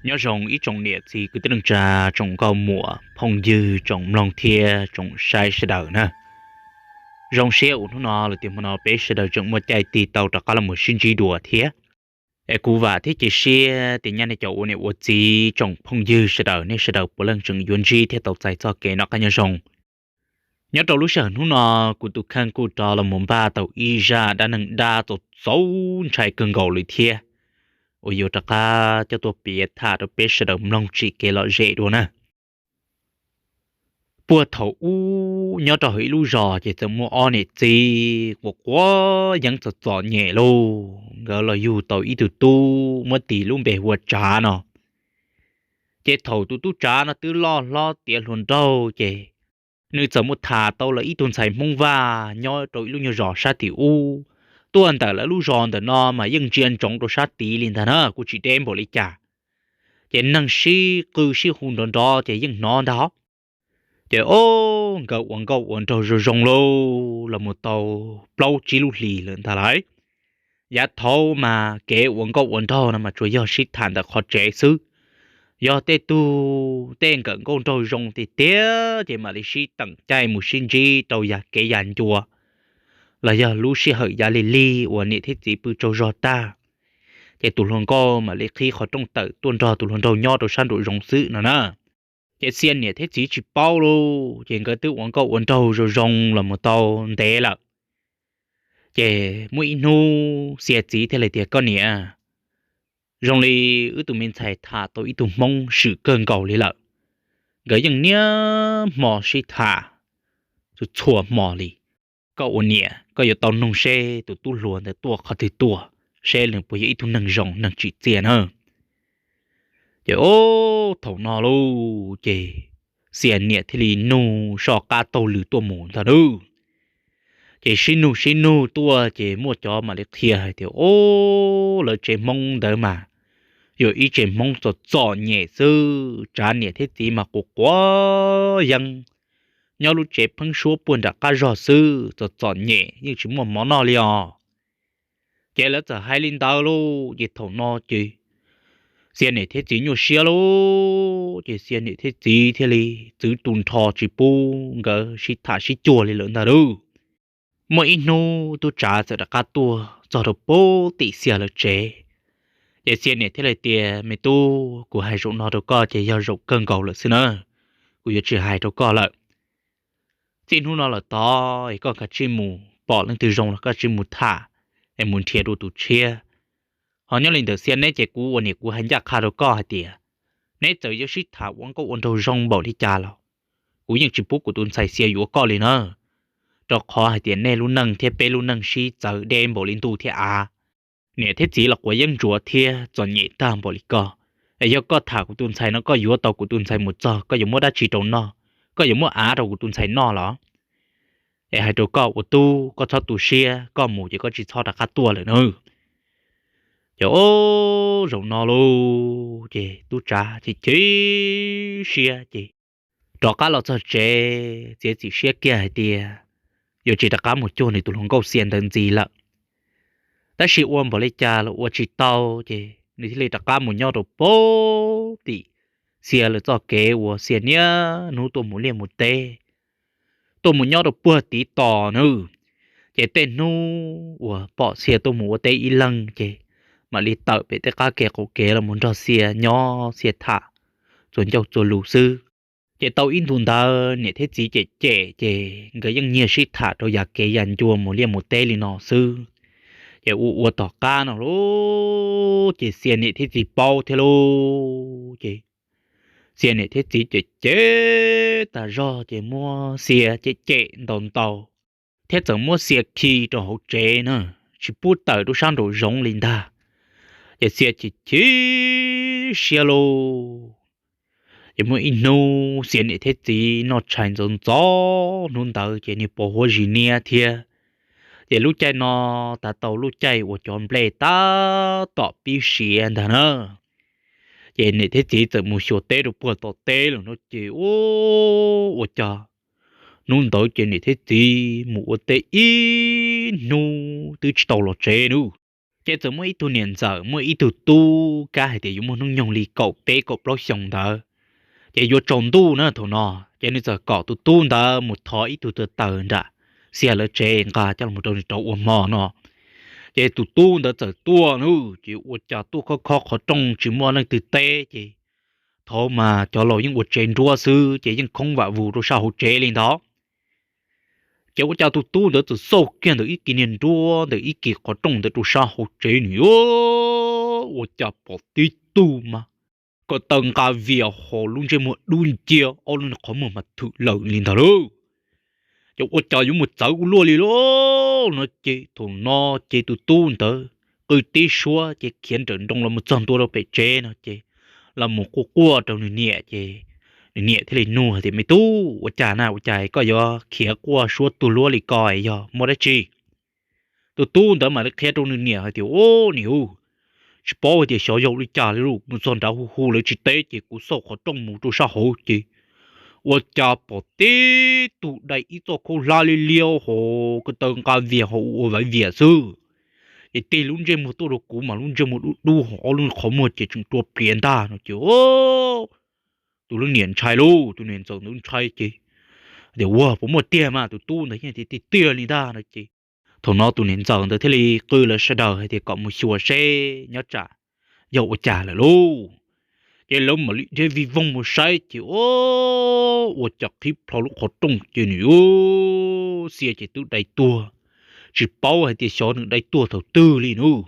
Nyob zoo ib tsoom niam txiv kwv tij neej tsa, tsoom nkauj muam phooj ywg, tsoom mloog thiab tsoom saib sawv daws na. Zoo siab uas hnub no lawm tias hmo no peb sawv daws tseem muaj caij tig tau rov qab los mus sib ntsib dua thiab. Es kuv vam thiab cia siab tias nyaj nej cov ua niam ua txiv, tsoom phooj ywg sawv daws, nej sawv daws puav leej tseem yuav ntsib thiab tau txais txoj kev noj qab nyob zoo. Nyob rau lub sij hawm hnub no, kuv tus kheej kuj rov los mus npaj tau ib zaj dab neeg dab txaus txaus ntshai kawg nkaus li thiab, uas yuav rov qab coj tuaj piav tham rau peb sawv daws mloog tsim kev lom zem dua na. Puag thaum ub nyob rau hauv ib lub zos ces txawm muaj ob niam txiv quav quav yeeb txom txom nyem lauj, nkawd los yug tau ib tug tub muab tis lub npe hu ua Tsav no. Ces thaum tus tub Tsav no twb loj hlob tiav hluas nraug ces nws txawm mus tham tau lawv ib tug ntxhais Hmoob Vaj nyob rau ib lub nyuag zos sab tim ub. Tuaj ntawm lawv lub zos ntawm no mas yeej ntsia ntsoov rau sab tid li ntag na, kuj tsis deb npaum li cas. Ces neeg sib qw sib hu nrov nrov ces yeej hnov ntag. Ces ob nkawd ua nkauj ua nraug zoo zoo lauj los mus tau plaub tsib lub hlis lawm ntag lauj. Yav thaud mas kev ua nkauj ua nraug no mas tsuas yog sib tham ntawm qhov tsev xwb. Yog tej tug tej nkawm nkauj nraug zoo tiag tiag ces mam li sib teem caij mus sib ntsib rau yam kev yam ncua, los yog lub sij hawm yav lig lig uas niam thiab txiv pw tsaug zog tag, ces tus hluas nkauj mam li qhib qhov rooj tawm tuaj nrog tus hluas nraug nyob rau sab nraum zoov xwb no na. Ces Xia niam thiab txiv tsis paub lauj, ces nkawd twb ua nkauj ua nraug zoo zoo los mus tau ntev lawm. Ces muaj ib hnub Xia txiv thiaj li tias, Koj niam, zoo li wb tus me ntxhais tham tau ib tug Hmoob swm kawg nkaus li lawm. Nkawd yeej niaj hmo sib tham txhua txhua hmo li. Koj ua niam koj yuav tau nug seb tus tub hluas ntawd tuaj qhov twg tuaj, seb nws puas yog ib tug neeg zoo neeg tsim txiaj na. Ces ob thaum no lauj, ces Xia niam thiaj li nug soj qab taug lw tuaj mus ntag lauj. Ces sib nug sib nug tuaj ces muaj cov mam li qhia hais tias, Ob, lawv tsev Hmoob ntawd mas yog ib tsev Hmoob txom txom nyem xwb, Tsav niam thiab txiv mas quav quav yeeb, nyob lub tsev pheeb suab puag nram qab zog xwb, txom txom nyem yeej tsis muaj mov noj li os. Ces lawv txawm hais li ntawd lauj, ces thaum no ces Xia niam thiab txiv nyuaj siab lauj, ces Xia niam thiab txiv thiaj li txwv tu nrho tsis pub nkawd sib tham sib cuag li lawm ntag lauj. Muaj ib hnub tub Tsav txawm rov qab tuaj txog rau pem tim Xia lawv tsev. Ces Xia niam thiaj li tias, Me tub, kuv hais zaum no rau koj ces yog zaum kawg nkaus lawm xwb na, kuv yuav tsis hais rau koj lawm. Txij hnub no lawm tod es koj kav tsij mus pom leej twg zoo los koj tsij mus tham, es mus nrhiav dua tus tshiab. Ho nyob li ntawm Xia neb ces kuv ua niam kuv hais ncaj qha rau koj hais tias, neb txawm yuav sib tham ua nkauj ua nraug zoo npaum li cas los kuv yeej tsis pub kuv tus ntxhais Xia yuav koj li na, rau qhov hais tias nej lub neej thiab peb lub neej sib txawv deb npaum li ntuj thiab av. Niam thiab txiv los quav yeeb ntsuav thiab txom nyem tag npaum li koj, es yog koj tham kuv tus ntxhais no koj yuav tau kuv tus ntxhais mus txog koj yuav muab dab tsi rau noj, koj yuav muab av rau kuv tus ntxhais noj los? Es hais rau koj ua tub, koj txhob tu siab, koj mus ces koj tsis txhob rov qab tuaj lawm na. Ces ob zaum no lauj, ces tub Tsav chim chim siab ces rov qab los txog tsev txiav txim siab kiag hais tias yuav tsis rov qab mus cuag nws tus hluas nkauj Xia ntawd ntxiv lawm. Tab sis ua npaum li cas los ua tsis tau, ces nws thiaj li rov qab mus nyob rau pem tim Xia lawv txoj kev uas Xia niaj hnub tuaj mus liaj mus teb, tuaj mus nyob rau puag tiv tos nawb. Ces tej hnub uas pom Xia tuaj mus ua teb ib leeg ces mam li tawm pem tej qab kev qaum kev los mus nrog Xia nyob Xia tham txuas ncauj txuas lus xwb. Ces tau ib ntu ntawd niam thiab txiv cem cem ces nkawd yeej nyiag sib tham rau yam kev yam ncua mus liaj mus teb li no xwb. Ces ua ua tom qab no lauj, ces Xia niam thiab txiv paub thiab lauj, ces Xia niam thiab txiv cem cem tas zog ces muab Xia cem cem ntaus ntaus, thiab txawm muab Xia khi rau hauv tsev na, tsis pub tawm rau sab nraum zoov li ntag. Ces Xia chim chim siab lauj. Ces muaj ib hnub Xia niam thiab txiv noj tshais ntxov ntxov hnub ntawd ces niag pos huab zis niab thiab. Ces lub caij no tav tau lub caij uas cov nplej tab tom pib siav ntag na. Ces niam thiab txiv txawm mus xyuas teb rau puag tom teb lawm no ces ua, ua cas hnub ntawd ces niam thiab txiv mus ua teb ib hnub twb tsis tau los tsev nub. Ces txawm muaj ib tug niam ntxawm muaj ib tug tub kab hais tias yuav muaj hnub nyoog li kaum peb kaum plaub xyoos ntawd, ces yuav tsaus ntuj na thaum no, ces nws txawm kom tus tub ntawd mus thov ib tug taws nram Xia lawv tsev nqa coj los rau nws rau ua hmo no. Ces tus tub ntawd txawm tuaj na, ces ua cas tuaj khob khob qhov rooj tsis muaj leej twg teb ces thaum mas cov laus yeej ua tsev nruab xwb ces yeej khoob vam vus rau sab hauv tsev li ntawd. Ces ua cas tus tub ntawd txawm xauj kiag ntawm ib kis niag nruab ntawm ib kis qhov rooj ntawd rau sab hauv tsev nws ua cas pom tib tug mas ko taw nqa vias hos lub ntsej muag dub nciab, ob lub qhov muag mas thwm lawm li ntag lauj. Ces ua cas yuav mus txawv ua luaj li lauj no ces thaum no ces tus tub ntawd qw tib suab ces khiav nrawm nroos los mus txog ntua rau pem tsev no ces los mus quaj quaj rau nws niam ces nws niam thiaj li nug hais tias, Me tub, ua cas na, ua cas koj yuav khiav quaj suab tuag luab li ko, yog muaj dab tsi? Tus tub ntawd mam li qhia rau nws niam hais tias, Ub, niam, tsis paub hais tias xyov yog ua li cas li lauj, mus txog nrad hu hu lawv tsis teb ces kuv xauj qhov rooj mus rau sab hauv ces ua cas pom tib tug dai ib txoj khaub hlab liab liab hos ko taw nqa vias hos ua vaiv vias xwb. Ces tig lub ntsej muag tuaj rau kuv mas lub ntsej muag dub dub hos ob lub qhov muag ces tseem rua pliav ntag no ces tus lub niam ntshai lauj, tus niam ntxawm ntawd ntshai ces tias, Ua puas muaj tiag mas? Tus tub ntawd yeej tias tiag tiag li ntag no ces thaum no tus niam ntxawm ntawd thiaj li qw lawv sawv daws hais tias kom mus xyuas seb nyob tsam yog ua cas lawm lauj. Ces lawv mam li dhia vij voog mus saib ces ua cas qhib plho lub qhov rooj ces nws Xia ces twb dai tuag, tsis paub hais tias xyov nws dai tuag thaum twg li nub.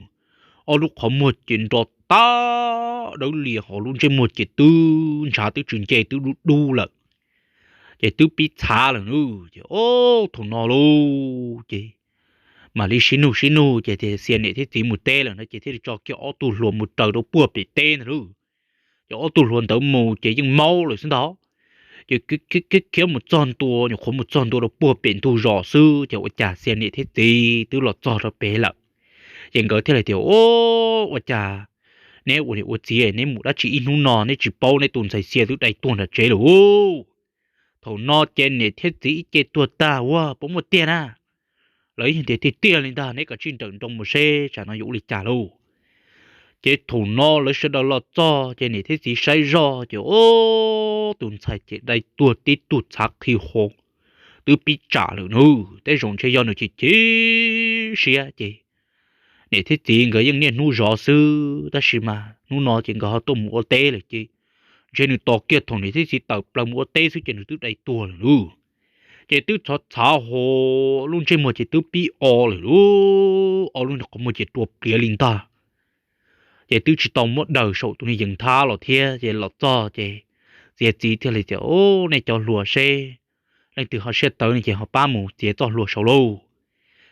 Ob lub qhov muag ces nro tag dawb lias hos lub ntsej muag ces twb ntshav twb tsis nce twb dub dub lawm, ces twb pib txhav lawm nub. Ces o, thaum no lauj ces mam li sib nug sib nug ces tias Xia niam thiab txiv mus teb lawm no ces thiaj li tso kiag ob tug hluas mus raws rau puag pem teb ntag lauj. Ces ob tug hluas ntawd mus ces yeej maub lawm xwb ntag. Ces khiav mus txog ntua, nyuam qhuav mus txog ntua rau puag pem ntug zos xwb ces ua cas Xia niam thiab txiv twb los txog rau pem lawm. Ces nkawd thiaj li tias, O, ua cas neb ua niam ua txiv neb mus dab tsi ib hnub no neb tsis paub neb tus ntxhais Xia twb dai tuag nram tsev lawm? Thaum no ces niam thiab txiv ib ce tuag tag, Ua puas muaj tiag na? Lawv yeej tias tiag tiag li ntag, neb kav tsij nrawm nroos mus seb tsam no yuav ua li cas lauj. Ces thaum no lawv sawv daws los txog ces niam thiab txiv saib zoj ces o, tus ntxhais ces dai tuag tib tug txhav qhi hos, twb pib tsam lawm nub. Tej zaum ntshe yog nws chim chim siab ces niam thiab txiv nkawd yeej niaj hnub zov xwb tab sis mas hnub no ces nkawd ho tuaj mus ua teb lawm ces ntshe nws tos kiag thaum niam thiab txiv tawm plaws mus ua teb xwb ces nws twb dai tuag lawm nub. Ces twb txhav txhav hos lub ntsej muag ces twb pib o lawm lauj, o lub qhov muag ces rua pliav li ntag. Ces twb tsis tau muab daws saum tus niag yees nthab los thiab ces los txog ces txiav txiv thiaj li tias, O, nej cov hluas seb leej twg ho siab tawv ne ces ho pab mus txiav txoj hlua saud lauj.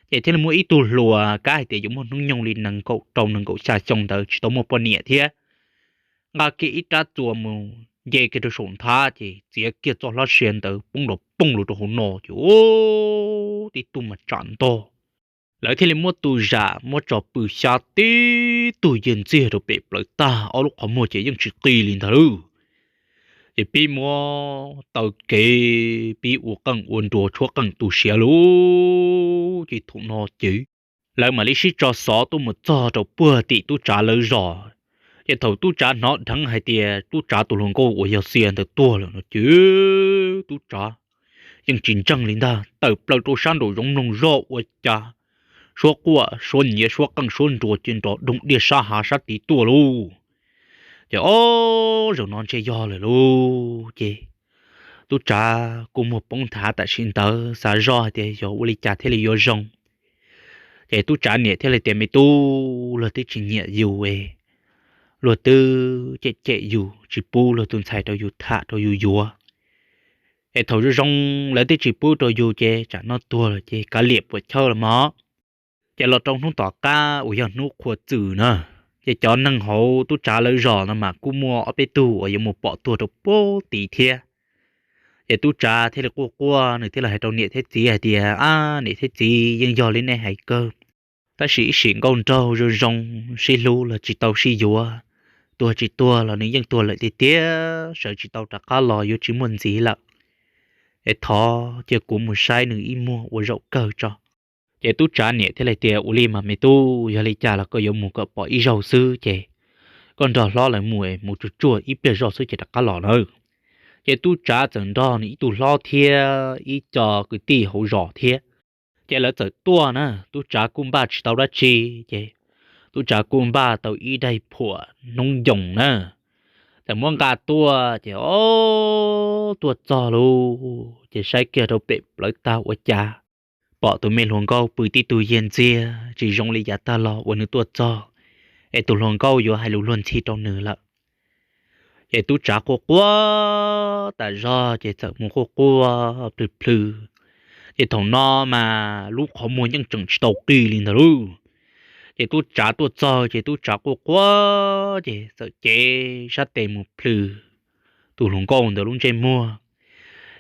Ces thiaj li muaj ib tug hluas kab hais tias yuav muaj hnub nyoog li nees nkaum rau nees nkaum xya xyoo ntawd tsis tau muaj poj niam thiab, nqa kiag ib rab txuas mus nce kiag rau saum nthab ces txiav kiag txoj hlab sia ntawd poob nrov poog los rau hauv no ces tib tug mas tsam ntog. Lawv thiaj li muab tus zam muab tso pw xyab tib tug yiag ntxiag rau pem plawv tag, ob lub qhov muag ces yeej tsis qi li ntag lauj. Ces pib muab taw kev pib ua qeej ua nruas tshuab qeej tu siav lauj. Ces thaum no ces lawv mam li sib tso xov tuaj mus txog rau puag tim tub tsav lawv zos. Ces thaum tub tsav hnov dheev hais tias tub tsav tus hluas nkauj uas yog Xia ntawd tuag lawm no ces tub tsav yeej tsis ntseeg li ntag, tawm plaws rau sab nraum zoov mloog zoj ua cas suab quaj suab nyiav suab qeej suab nruas ces nrov doog diaj sab hav sab tid tuaj lauj. Ces o, zaum no ntshe yog lawm lauj. Ces tub tsav kuj muag poob nthav tam sim ntawd xav zoj hais tias yog ua li cas thiaj li yuav zoo. Ces tub tsav niam thiaj li tias, Me tub, luag twb tsis nyiam yus, luag twb cem cem yus tsis pub luag tus ntxhais rau yus tham rau yus yuav. Es thaum zoo zoo lawv twb tsis pub rau yus ces tsam no tuag lawm ces kav liam puas chawj los mog. Ces los rau hnub tom qab uas yog hnub qhua txwm na, ces cov neeg hauv tub tsav lawv zos no mas kuj muaj ob peb tug uas yuav mus pom tuag rau puag tid thiab. Ces tub tsav thiaj li quaj quaj, nws thiaj li hais rau niam thiab txiv hais tias, Ab, niam thiab txiv, yeej yog li nej hais kawg, tab sis ib sim nkauj nraug zoo zoo sib hlub los tsis tau sib yuav, tuag tsis tuag los nws yeej tuag lawm tiag tiag, sawv tsis tau rov qab los yuav tsis muaj ntxiv lawm. Es thov cia kuv mus saib nws ib muag ua zaum kawg tso. Ces tub tsav niam thiaj li tias, Ua li mas me tub, yog li cas los koj yuav mus kom pom ib zaug xwb ces koj nrog hlob lawv mus, mus tsuag tsuag ib pliag zoj xwb ces rov qab los nawb. Ces tub tsav txawm nrog nws ib tug hlob thiab ib co kwv tij hauv zos thiab, ces lawv txawm tuaj na. Tub tsav kuj npaj tsis tau dab tsi, ces tub tsav kuj npaj tau ib daim phuam hnub nyoos na, txawm muab nqa tuaj ces o, tuaj txog lauj, ces saib kiag rau pem plawv tag ua cas pom tus me hluas nkauj pw tib tug yiag ntxiag tsis zoo li yav tag los uas nws tuaj txog, es tus hluas nkauj yuav hais lus luag ntxhi rau nws lawm. Ces tub tsav quaj quaj tas zog ces txawm mus quaj quaj plhws plhws, ces thaum no mas lub qhov muag yeej tseem tsis tau qis li ntag lauj. Ces tub tsav tuaj txog ces tub tsav quaj quaj ces txawm cev sab tes mus plhws tus hluas nkauj ntawd lub ntsej muag.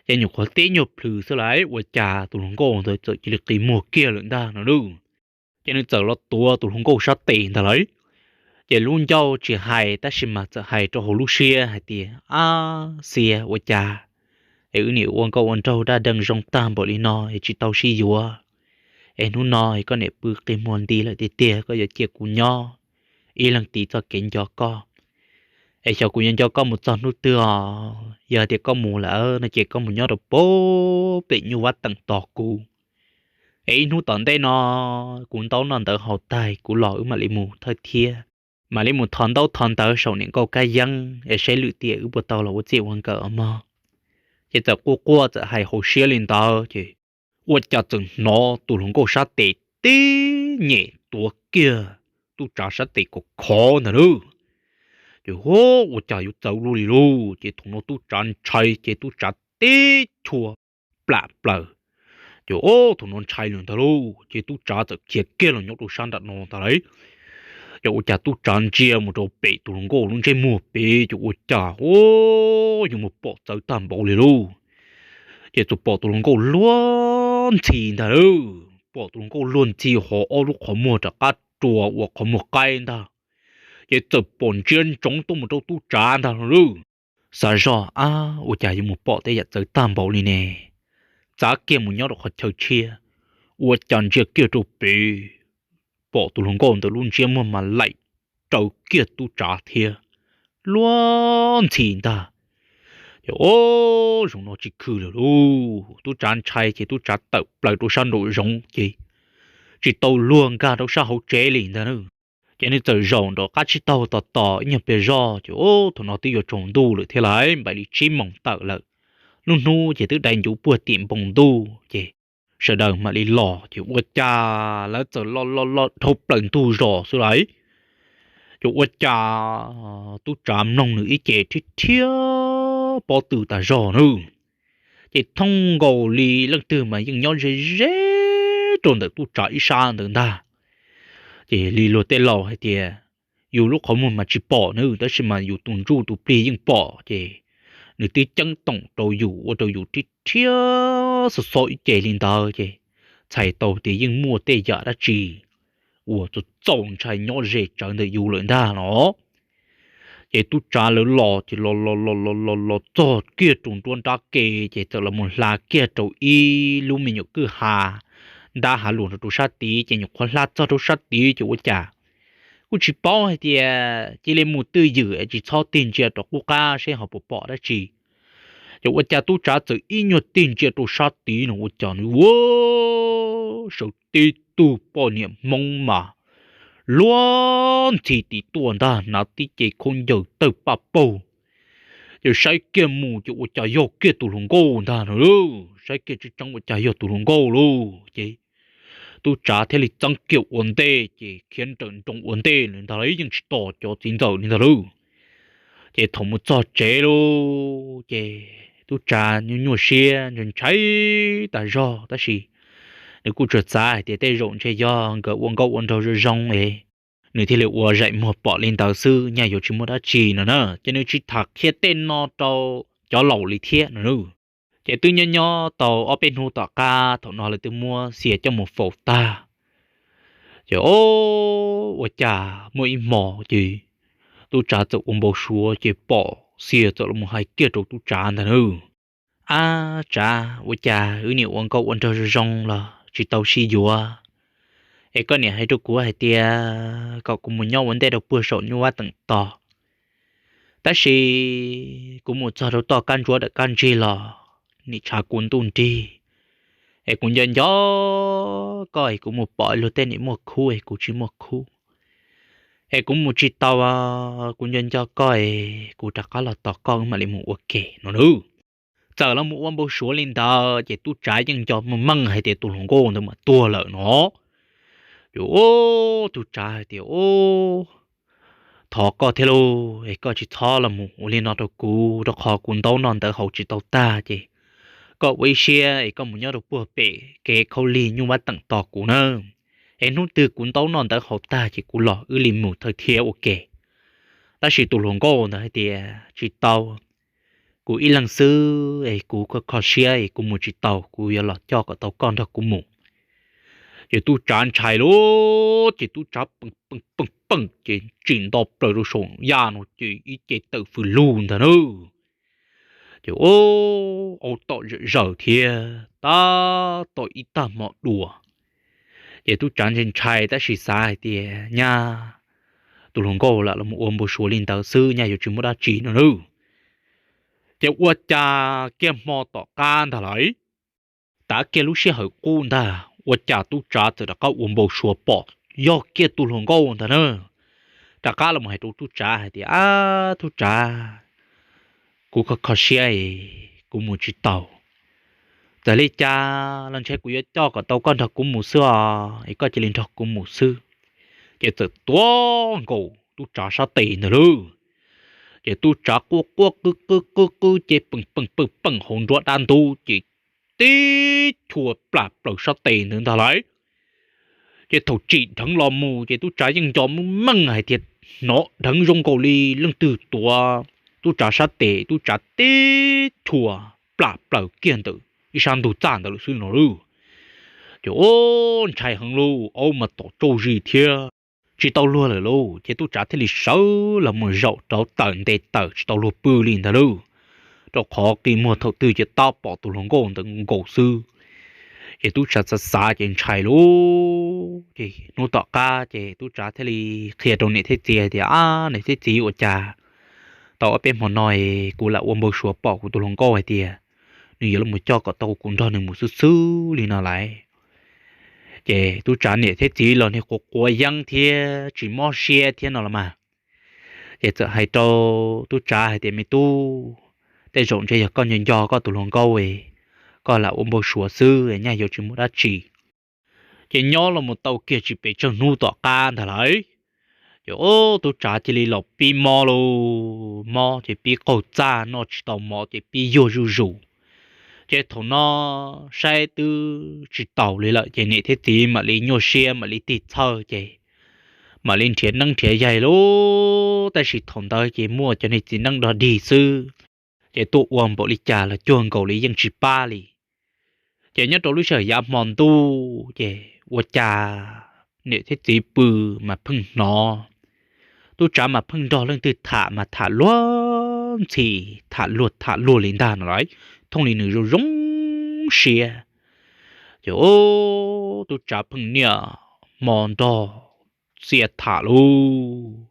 Ces nyuam qhuav tib nyuag plhws xwb lawm ua cas tus hluas nkauj ntawd txawm cia li qi muag kiag lawm ntag no lauj. Ces nws txawm los tuav tus hluas nkauj sab tes ntag lauj. Ces lub ncauj tsis hais tab sis mas txawm hais rau hauv lub siab hais tias, Ab xias, ua cas es wb niam ua nkauj ua nraug daj deev zoo tag npaum li no es tsis tau sib yuav, es hnub no es koj niam pw qi muag nti lawm tiag tiag, koj yuav cia kuv nyob ib leeg tiv txoj kev nco koj, es xyov kuv yuav nco koj mus txog hnub twg os. Yog tias koj mus lawm no ces koj mus nyob rau pem nyuj vab teem tos kuv, es ib hnub tom ntej no kuv ntaub noj ntawv haus tag kuv los wb mam li mus thawj thiab, mam li mus thov ntaub thov ntawv saum niam nkauj kab yeeb es saib lwm tiam wb puas tau los ua txij ua nkawm os mog. Ces txawm quaj quaj txawm hais hauv siab li ntawd ces ua cas txawm hnov tus hluas nkauj sab tes tib nyem tuav kiag tub tsav sab tes kom khov ntag lauj. Ces ua cas yuav txawv luaj li lauj, ces thaum no tub tsav ntshai ces tub tsav tib chua plam plaws. Ces o, thaum no ntshai lawm ntag lauj, ces tub tsav txawm khiav kiag los nyob rau sab nram no ntag lauj. Ces ua cas tub tsav ntsia mus rau pem tus hluas nkauj lub ntsej muag pem ces ua cas o, yuav mus pom txawv tag npaum li lauj. Ces txawm pom tus hluas nkauj luag ntxhi ntag lauj, pom tus hluas nkauj luag ntxhi ho ob lub qhov muag rov qab rua ua qhov muag qaib ntag. Ces txawm pom ntsia ntsoov tuaj mus rau tub tsav ntag lauj. Xav zoj, Ab, ua cas yuav mus pom tej yam txawv tag npaum li ne? Txav kiag mus nyob rau qhov chaw tshiab, ua cas ntsia kiag rau pem, pom tus hluas nkauj ntawd lub ntsiab muag mas laim raws kiag tub tsav thiab, luag ntxhi ntag. Ces o, zaum no tsis khw lawm lauj, tub tsav ntshai ces tub tsav tawm plaws rau sab nraum zoov ces tsis tau luag nkag rau sab hauv tsev li ntag. Ces nws txawm zaum nraum qab tsib taug tos tos ib nyuag pliag zoj ces o, thaum no twb yuav tsaus ntuj lawm thiab lauj, npaum li tsib moos tawm lawm. Lub hnub ces twb dai ncuv puag tim npoo ntuj ces sawv daws mam li los ces ua cas lawv txawm los los los dhau plaws ntug zos xwb lauj. Ces ua cas tub tsav mloog nws ib ce rhiab rhiab pob tw tas zog nawb. Ces thooj nkaus li leej twg mas yeej nyob ze ze rau ntawm tub tsav ib sab ntawd ntag. Ces li luag tej laus hais tias, yus lub qhov muag mas tsis pom nawb, tab sis mas yus tus ntsuj tus plig yeej pom, ces nws twb ceeb toom rau yus ua rau yus rhiab rhiab xob xob ib ce li ntawd ces txhais tau tias yeej muaj tej yam dab tsi uas txaus txaus ntshai nyob ze tsawv ntawm yus lawm ntag los. Ces tub tsav lawv los ces los los los los los los txog kiag rau nruab nrab ke ces txawm los mus hla kiag rau ib lub me nyuam kwj ha ntab hav luas rau sab tid, ces nyuam qhuav hla txog rau sab tid ces ua cas kuj tsis paub hais tias cia li mus twj ywm es tsis txhob tig ntsia rov qub qab seb ho puas pom dab tsi. Ces ua cas tub tsav txawm ib nyuag tig ntsia rau sab tid no ua cas nws ua sawv tib tug poj niam Hmoob mas luag ntxhi tim tuaj ntag, hnav tib ce khaub ncaws tawg paj paug. Ces saib kiag mus ces ua cas yog kiag tus hluas nkauj ntag no lauj, saib kiag tseeb tseeb ua cas yog tus hluas nkauj lauj. Ces tub tsav thiaj li txeeb kiag ua ntej ces khiav nrawm nroos ua ntej lawm ntag lauj, yeej tsis tos cov txiv ntxawm li ntag lauj. Ces thaum mus txog tsev lauj, ces tub tsav nyuaj nyuaj siab ntshai ntshai tas zog, tab sis nws kuj tsuas xav hais tias tej zaum ntshe yog nkawd ua nkauj ua nraug zoo zoo es nws thiaj li ua zaim muag pom li ntawd xwb, nyaj yuav tsis muaj dab tsi no na, ces nws tsis tham qhia tej no rau cov laus li thiab no lauj. Ces twb nyob nyob tau ob peb hnub tom qab, thaum no lawv twb muab Xia coj mus faus tag. Ces o, ua cas muaj ib hmo ces tub tsav txawm ua npau suav ces pom Xia txawm los mus hais kiag rau tub tsav ntag nawb, Ab tsav, ua cas wb niam ua nkauj ua nraug zoo zoo los tsis tau sib yuav, Es koj niam hais rau kuv hais tias kom kuv mus nyob ua ntej rau puag saum nyuj vab teem tos, tab sis kuv mus txog rau toj kab ntsuab dawm kab ntsig los nim tshav kub ntuj nrig, es kuv nco nco koj es kuv mus pom luag tej nim muaj khub es kuv tsis muaj khub, es kuv mus tsis tau, kuv nco nco koj es kuv rov qab los tos koj wb mam li mus ua ke no nawb. Txawm los mus ua npau suav li ntawd ces tub tsav yeej nco meej meej hais tias tus hluas nkauj ntawd mas tuag lawm no. Ces tub tsav hais tias, Thov koj thiab lauj, es koj tsis txhob los mus ua li no rau kuv, rau qhov kuv ntaub noj ntawv haus tsis tau tag ces koj ua ib siab es koj mus nyob rau puag pem kev khaub lig nyuj vab teem tos kuv na. Es hnub twg kuv ntaub noj ntawv haus tag ces kuv los wb li mus thawj thiab ua ke. Tab sis tus hluas nkauj ntawd hais tias, Tsis tau, kuv ib leeg xwb es kuv kho kho siab es kuv mus tsis tau, kuv yuav los coj kom tau koj nrog kuv mus. Ces tub tsav ntshai lauj, ces tub tsav peem peem peem peem ces tsim nto plaws rau saum yaj no ces ib ce tawm fws lug ntag na. Ces ua aub tom zom zaws thiab tab tom ib tag hmo dua. Ces tub tsav ntshai ntshai tab sis xav hais tias nyaj tus hluas nkauj lam los mus ua npau suav li ntawd xwb, nyaj yuav tsis muaj dab tsi no nawb. Ces ua cas kiag hmo tom qab ntag lauj, tav kiag lub sij hawm qub ntag ua cas tub tsav txawm rov qab ua npau suav pom yog kiag tus hluas nkauj ntag na. Rov qab los hais rau tub tsav hais tias, Ab tub tsav, kuv kho kho siab es kuv mus tsis tau. Txawm li cas los ntshe kuv yuav coj kom tau koj nrog kuv mus xwb os, es koj cia li nrog kuv mus xwb. Ces txawm tuav nkaus tub tsav sab tes ntag lauj. Ces tub tsav quaj quaj qw qw qw qw ces peem peem peem peem hauv nruab dab ntub ces tib chua plam plaws sab tes ntawd ntag lauj. Ces thaum tsim dheev los mus ces tub tsav yeej nco meej meej hais tias hnov dheev zoo nkaus li leej twg tuav tub tsav sab tes, tub tsav tib chua plam plaws kiag ntawm ib sab ntug txaj ntawd lawm xwb no lauj. Ces ua ntshai heev lauj, aub mas tom tsauj zis thiab tsis tau luag lawm lauj. Ces tub tsav thiaj li sawv los mus zaum rau tawm nte tawm tsis tau luag pw li ntag lauj, rau qhov qi muag thaum twg ces tab pom tus hluas nkauj ntawd nkaus xwb. Ces tub tsav xav xav ces ntshai lauj. Ces hnub tom qab ces tub tsav thiaj li qhia rau niam thiab txiv hais tias, Ab niam thiab txiv, ua cas tau ob peb hmo no kuv lam ua npau suav pom kuv tus hluas nkauj hais tias nws yuav los mus coj kom tau kuv nrog nws mus xwb xwb li no lauj. Ces tub tsav niam thiab txiv los niag quav quav yeeb thiab tsis mob siab thiab no los mas, ces txawm hais rau tub tsav hais tias, Me tub, tej zaum ntshe yog koj nco nco koj tus hluas nkauj, koj lam ua npau suav xwb, nyaj yuav tsis muaj dab tsi. Ces nyob los mus tau kiag tsis pes tsawg hnub tom qab ntag lauj, ces ua tub tsav cia li los pib mob lauj, mob ces pib qaug txaj noj tsis tau mov ces pib yuag zuj zus. Ces thaum no saib twb tsis taus li lawm ces niam thiab txiv mam li nyuaj siab mam li tig txhawj ces mam li nrhiav neeb nrhiav yaig lauj, tab sis thaum ntawd ces muaj cov niag txiv neeb dog dig xwb, ces tuaj ua npaum li cas los cuag nkaus li yeej tsis pab li. Ces nyob rau lub sij hawm yav hmo ntuj ces ua cas niam thiab txiv pw mas pheej hnov tub tsav mas pheej nrog leej twg tham mas tham luag ntxhi, tham luag tham luag li ntag no lauj, thooj li nws zoo zoo siab. Ces tub tsav pheej niaj hmo nrog Xia tham lauj,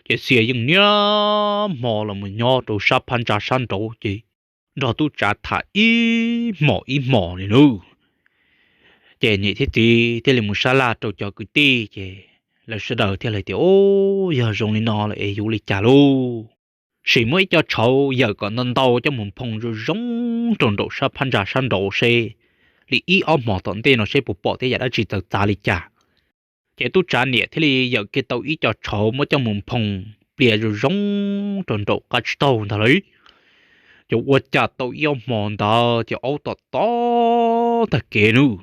ces Xia yeej niaj hmo los mus nyob rau sab phab ntsa sab nraud ces nrog tub tsav tham ib hmos ib hmos li lauj. Ces niam thiab txiv thiaj li mus sab laj rau cov kwv tij ces lawv sawv daws thiaj li tias, Ub, yog zoo li no lawm es yuav li cas lauj? Sim muab ib co tshauv yawm kom ntau ntau coj mus nphoo zoo zoo rau nraum sab phab ntsa sab nraud seb li ib ob hmos tom ntej no seb puas pom tej yam dab tsi txawv txav li cas. Ces tub tsav niam thiaj li yawm kiag tau ib co tshauv muab coj mus nphoo plia zoo zoo rau nraum qab tsib taug ntag lauj. Ces ua cas tau ib ob hmo ntawd ces aub tom tom tag kev nawb.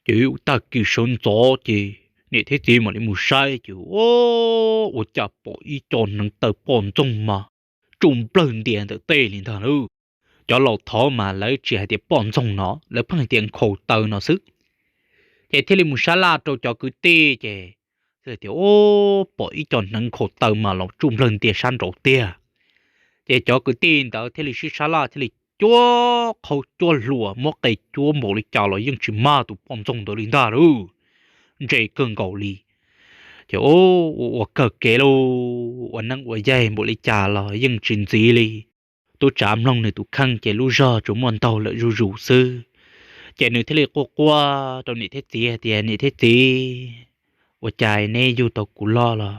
Ces tag kis sawv ntxov ces niam thiab txiv mam li mus saib ces ua cas pom ib co hneev taw poj ntxoog mas tsuj nplawg ntias ntawm tej li ntag lauj. Cov laus thov mas lawv tsis hais tias poj ntxoog no, lawv pheej hais tias nkhaus taw no xwb. Ces thiaj li mus sab laj rau cov kwv tij ces thiaj tias, Ub, pom ib co hneev nkhaus taw mas los tsuj nplawg ntias sab nraud tiag. Ces cov kwv tij ntawd thiaj li sib sab laj thiaj li cuab qhaub cuab hlua muab qe cuab npaum li cas los yeej tsis mag tus poj ntxoog ntawd li ntag lauj. ntse kawg nkaus li. Ces ua ua kawg kev lauj, ua neeb ua yaig npaum li cas los yeej tsis ntxiv li. Tub tsav mloog nws tus kheej ces lub zog tsuas muaj ntaug lawm zuj zus xwb. Ces nws thiaj li quaj quaj rau niam thiab txiv hais tias, Niam thiab txiv, ua cas neb yug tau kuv loj los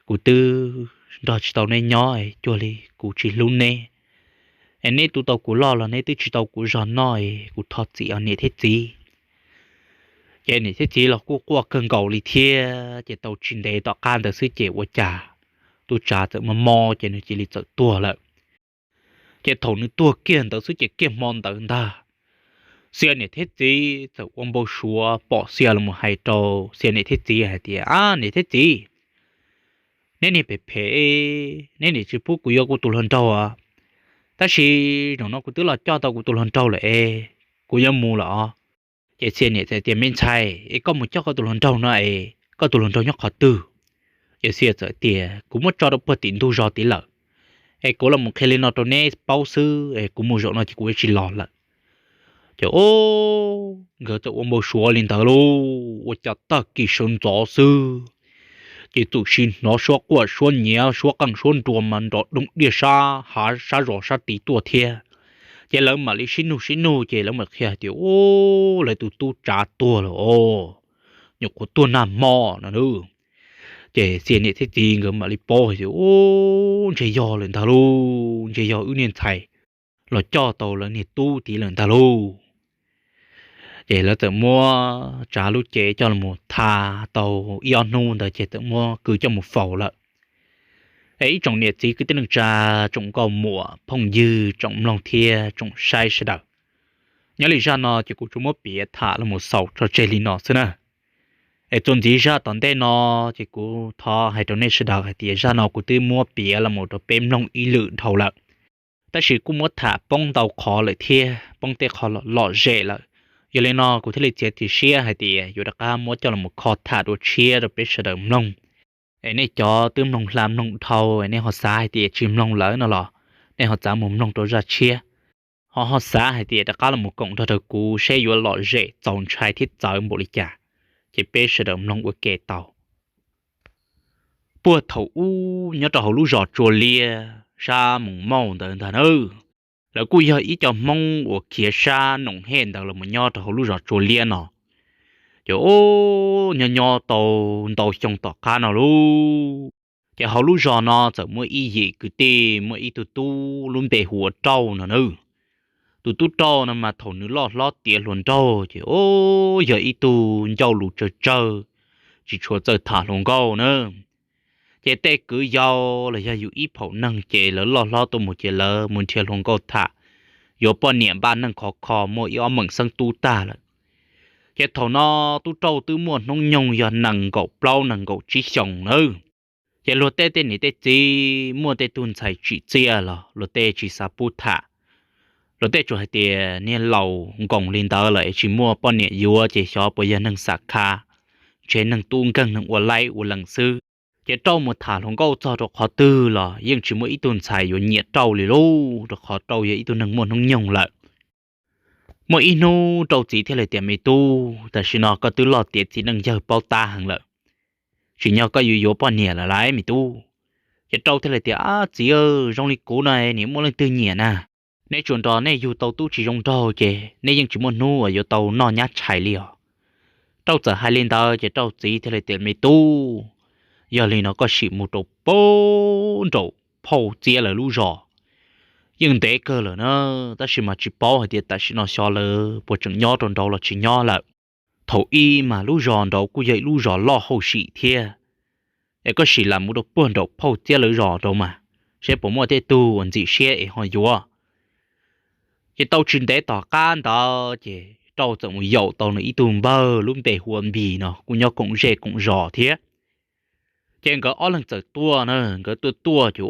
kuv twb nrog tsis tau neb nyob, cuag li kuv tsis hlub neb. Es neb tu tau kuv loj los neb twb tsis tau kuv zog noj, kuv thov txim os niam thiab txiv. Ces niam thiab txiv los kuj quaj kawg nkaus li thiab. Ces tau tsis ntev tom qab ntawd xwb ces ua cas tub tsav txawm mob mob ces nws cia li txawm tuag lawm. Ces thaum nws tuag kiag ntawd xwb ces kiag hmo ntawd ntag, Xia niam thiab txiv txawm ua npau suav pom Xia los mus hais rau Xia niam thiab txiv hais tias, Ab niam thiab txiv, neb niag phem phem, neb niam tsis pub kuv yuav kuv tus hluas nraug, tab sis zaum no kuv twb los coj tau kuv tus hluas nraug lawm es kuv yuav mus lawm os. Ces Xia niam txawm tias, Me ntxhais, es koj mus coj koj tus hluas nraug no es koj tus hluas nraug nyob qhov twg? Ces Xia txawm tias, Kuv muab tso rau puag tim ntug zos tid lawm, es kuv los mus qhia li no rau neb paub xwb es kuv mus zaum no ces kuv yuav tsis los lawm. Ces nkawd txawm ua npau suav li ntawd lauj, ua cas tag kis sawv ntxov xwb ces txawm sim hnov suab quaj suab nyiav suab qeej suab nruas mas nrov doog diaj sab hav sab zos sab tid tuaj thiab. Ces lawv mam li sib nug sib nug ces lawv mam qhia hais tias, Ub, lawv tus tub tsav tuag lawm os, nyuam qhuav tuag nag hmo no. Ces Xia niam thiab txiv nkawd mam li paub hais tias, Ub, ntshe yog lawm ntag lauj, ntshe yog wb niag ntxhais los coj tau lawv niag tub tid lawm ntag lauj. Ces lawv txawm muab tsav lub cev coj los tham tau ib ob hnub ntawd ces txawm muab kwv coj mus faus lawm. Es ib tsoom niam txiv kwv tij neej tsa, tsoom nkauj muam phooj ywg, tsoom mloog thiab tsoom saib sawv daws, nyob li zaj no ces kuv tsuas muab piav tham los mus xaus tso tseg li no xwb na. Es txuas ntxiv zaj tom ntej no ces kuv thov hais rau nej sawv daws hais tias zaj no kuv twb muab piav los mus rau peb mloog ib lwm dhau lawm, tab sis kuj muab tham poob ntau qhov lawm thiab poob tej qhov lom zem lawm. Yog li no kuv thiaj li txiav txim siab hais tias yuav rov qab muab coj los kho tham dua tshiab rau peb sawv daws mloog. Es nej cov twb mloog hla mloog dhau es nej ho xav hais tias tsis mloog lawm no los nej ho txav mus mloog rau zaj tshiab, ho ho xav hais tias rov qab los koom nrog rau kuv seb yuav lom zem txaus ntshai thiab txawv npaum li cas, ces peb sawv daws mloog ua ke tau. Puag thaum ub nyob rau hauv lub zos Tsua Liab sab Moos Mauj ntawd ntag na, lawv kuj yog ib co Hmoob uas khiav sab Noom Hej ntawd los nyob rau hauv lub zos Tsua Liab no. Ces ub, nyob nyob tau ntau xyoo tom qab no lauj, ces hauv lub zos no txawm muaj ib yim kwv tij muaj ib tug tub lub npe hu ua Rauj no na. Tus tub Rauj no mas thaum nws loj hlob tiav hluas nraug ces ub, yog ib tug ncauj lus tsawg tsawg, tsis tshua txawj tham hluas nkauj na. Ces tej kwv yau los yog yus ib phaum neeg ces lawv loj hlob tuaj mus ces lawv mus nrhiav hluas nkauj tham, yuav poj niam npaj neej khov kho muaj ib ob meem xeeb tub tag lawm. Ces thaum no tub Rauj twb muaj hnub nyoog yog nees nkaum plaub nees nkaum tsib xyoos nawb. Ces luag tej tej niam tej txiv muaj tej tug ntxhais tsim txiaj los luag tej tsis xav pub tham. Luag tej tsuas hais tias niag laus nkoos li ntawd lawm es tsis muaj poj niam yuav ces xyov puas yog neeg xam kha, ntshe neeg tub nkeeg neeg ua laib ua lees xwb. Ces Rauj mus tham hluas nkauj txog rau qhov twg los yeej tsis muaj ib tug ntxhais yuav nyiam Rauj li lauj, rau qhov Rauj yog ib tug neeg muaj hnub nyoog lawm. Muaj ib hnub Rauj txiv thiaj li tias, Me tub, tam sim no koj twb loj tiav txiv neej yawg paub tab heev lawm, tsim nyog koj yuav yuav poj niam lawm lauj me tub. Ces Rauj thiaj li tias, Ab txiv, zoo li kuv no nim muaj leej twg nyiam na? Neb tsuas nrog nej yug tau tub tsis zoo nraug ces neb yeej tsis muaj hnub uas yuav tau noj nyab tshais li os. Rauj txawm hais li ntawd ces Rauj txiv thiaj li tias, Me tub, yog li no koj sim mus rau puag nraum phauj Txiab lawv lub zos, yeej ntev kawg lawm na, tab sis mas tsis paub hais tias tam sim no xyov lawv puas tseem nyob rau nraud los tsis nyob lawm. Thaum ub mas lub zos nraud kuj yog ib lub zos loj hauj sim thiab, es koj sim lam mus rau puag nraum phauj Txiab lawv zos nraud mas, seb puas muaj tej tug uas ntxim siab es ho yuav. Ces tau tsis ntev tom qab ntawd ces Rauj txawm mus yaum tau nws ib tug npawg lub npe hu ua Npis no kuj nyob koom zej koom zos thiab. Ces nkawd ob leeg txawm tuaj na, nkawd tuaj tuaj ces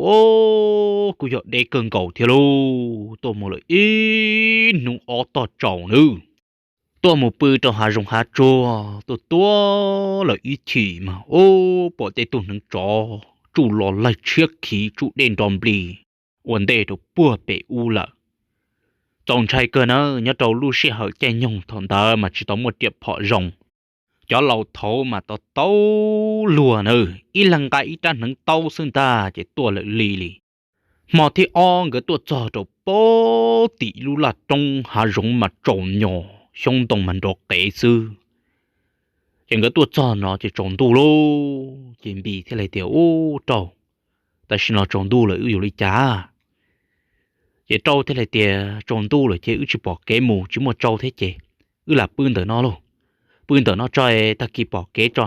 kuj yog deb kawg nkaus thiab lauj, tuaj mus lawm ib hnub ob tog tsaus nab. Tuaj mus pw rau hav zoov hav tsuag, tuaj tuaj lawm ib chim mas ub, pom tej tug hneev tsov tsuj los laig tshiab khiv tsuj dej nro nplig ua ntej rau puag pem ub lawm. Txaus ntshai kawg na, nyob rau lub sij hawm caij nyoog thaum ntawd mas tsis tau muaj riam phom zoo. Cov laus thaud mas tau taub luag na, ib leeg nqa ib rab hneev taub xwb ntag ces tuaj lawm li li. Hmo thib ob nkawd tuaj txog rau pem tim lub laj roob hav zoov mas tsaus nyos xyoob ntoo mas nrov qev xwb. Ces nkawd tuaj txog no ces tsaus ntuj lauj, ces Npis thiaj li tias, Ub, Rauj, tam sim no tsaus ntuj lawm wb yuav li cas? Ces Rauj thiaj li tias, Tsaus ntuj lawm ces wb tsis pom kev mus, tsis muaj tsau thiab ces wb lam pw ntawm no lauj. Pw ntawm no tso, tag kis pom kev tso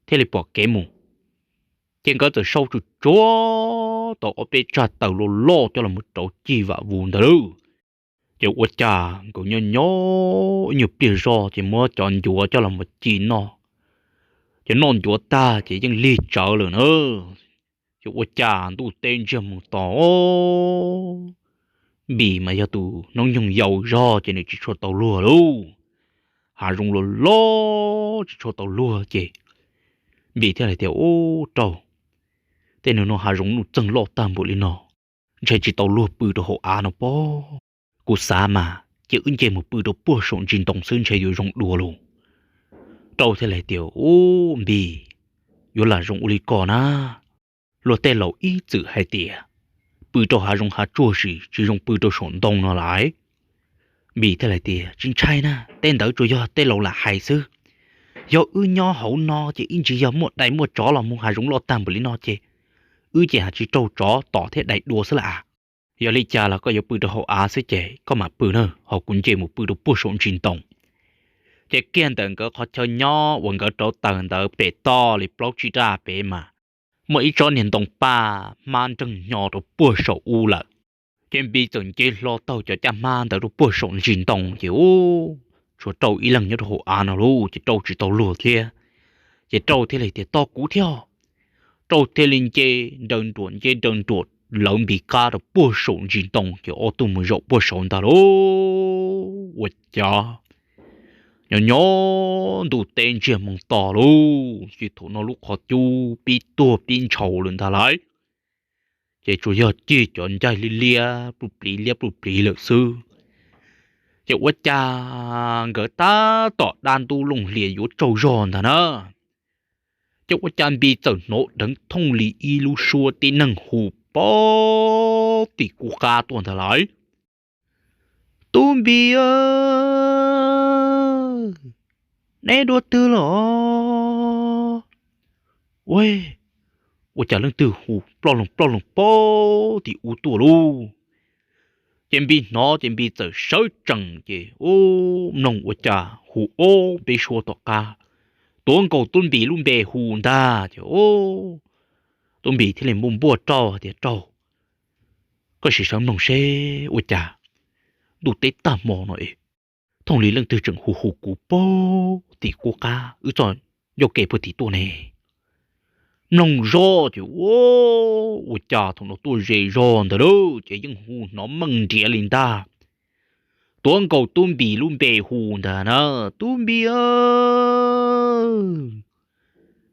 thiaj li pom kev mus. Ces nkawd txawm sau tsuj tsuag tau ob peb tsag taws loj loj coj los rauv cig vam vus ntawd lauj. Ces ua cas nkawd nyob nyob ib nyuag pliag zog ces muab cov ncuav coj los ci noj. Ces noj ncuav tag ces yeej lig tsawv lawm na. Ces ua cas ntuj teb ntsiag mus to, Npis mas yog tus noob nyoog yau zog ces nws tsis tshua tau luag lauj. Hav zoov los loj tsis tshua tau luag ces Npis thiaj li tias, Ub, Rauj, tej nws no hav zoov nuj txeeg loj tag npaum li no, ntshe tsis tau luag pw rau hauv av no pob. Kuv xav mas cia wb nce mus pw rau puag saum ntsis ntoo xwb ntshe yuav zoo dua lauj. Rauj thiaj li tias, Ub, Npis, yuav lam zoo ua li ko na. Luag tej laus ib txwm hais tias pw rau hav zoov hav tsuag sis tsis zoo pw rau saum ntoo no lawm. Npis thiaj li tias, Tsis ntshai na, tej ntawd tsuas yog tej laus lam hais xwb. Yog wb nyob hauv no ces ib ntsis yog muaj dais muaj tsov los mus hav zoov loj tag npaum li no ces wb ces haj tsis raug tsov tom thiab dais dua xwb las. Yog li cas los koj yuav pw rau hauv av xwb ces koj mam pw na, ho kuv nce mus pw rau puag saum ntsis ntoo. Ces kiag ntawm nkawd qhov chaw nyob uas nkawd rauv taws ntawd pem toj li plaub tsib raj pem mas muaj ib tsob niag ntoo paj hmab nreeg hnyo rau puag saum ub lawm. Ces Npis txawm nce hlo taug cov caj hmab ntawd rau puag saum ntsis ntoo ces ub, tshuav Rauj ib leeg nyob rau hauv av no lauj, ces Rauj tsis tau luag thiab. Ces Rauj thiaj li tias, Tos kuv thiab. Rauj thiaj li nce nraws nruam nce nraws nruam lawv Npis qab rau puag saum ntsis ntoo ces ob tug mus zaum puag saud ntag lauj. Ua cas nyob nyob ntuj teb ntsiag moo to lauj, ces thaum no lub qhov cub pib tuag pib ntshaus lawm ntag lauj. Ces tsuas yog cig cov ncaig liab liab pluj pliv liab pluj pliv lawm xwb. Ces ua cas nkawd tab tom dab ntub looj hlias yuav tsaug zog ntag na, ces ua cas Npis txawm hnov dheev thooj li ib lub suab tib neeg hu pem tim kub qab tuaj ntag lauj. Tub Npis, neb dua twg los? Ua, ua cas leej twg hu ploj loog ploj loog pem tim ub tuaj lauj? Ces Npis hnov ces Npis txawm sawv tsees ces ub, mloog ua cas hu ob peb suab tom qab, tuav nkaus Tub Npis lub npe hu ntag ces ub, Tub Npis thiaj li npuaj npuaj Rauj hais tias, Rauj, koj sim sawv mloog seb ua cas ntuj teb tag hmo no es thooj li leej twg tseem hu hu kuv pem tim kub qab wb txoj ncauj ke puag tim tuaj ne. Mloog zoj ces ua, ua cas thaum no tuaj ze zog ntag lauj, ces yeej hu hnov meej nriav li ntag. Tuav nkaus Tub Npis lub npe hu ntag na, Tub Npis,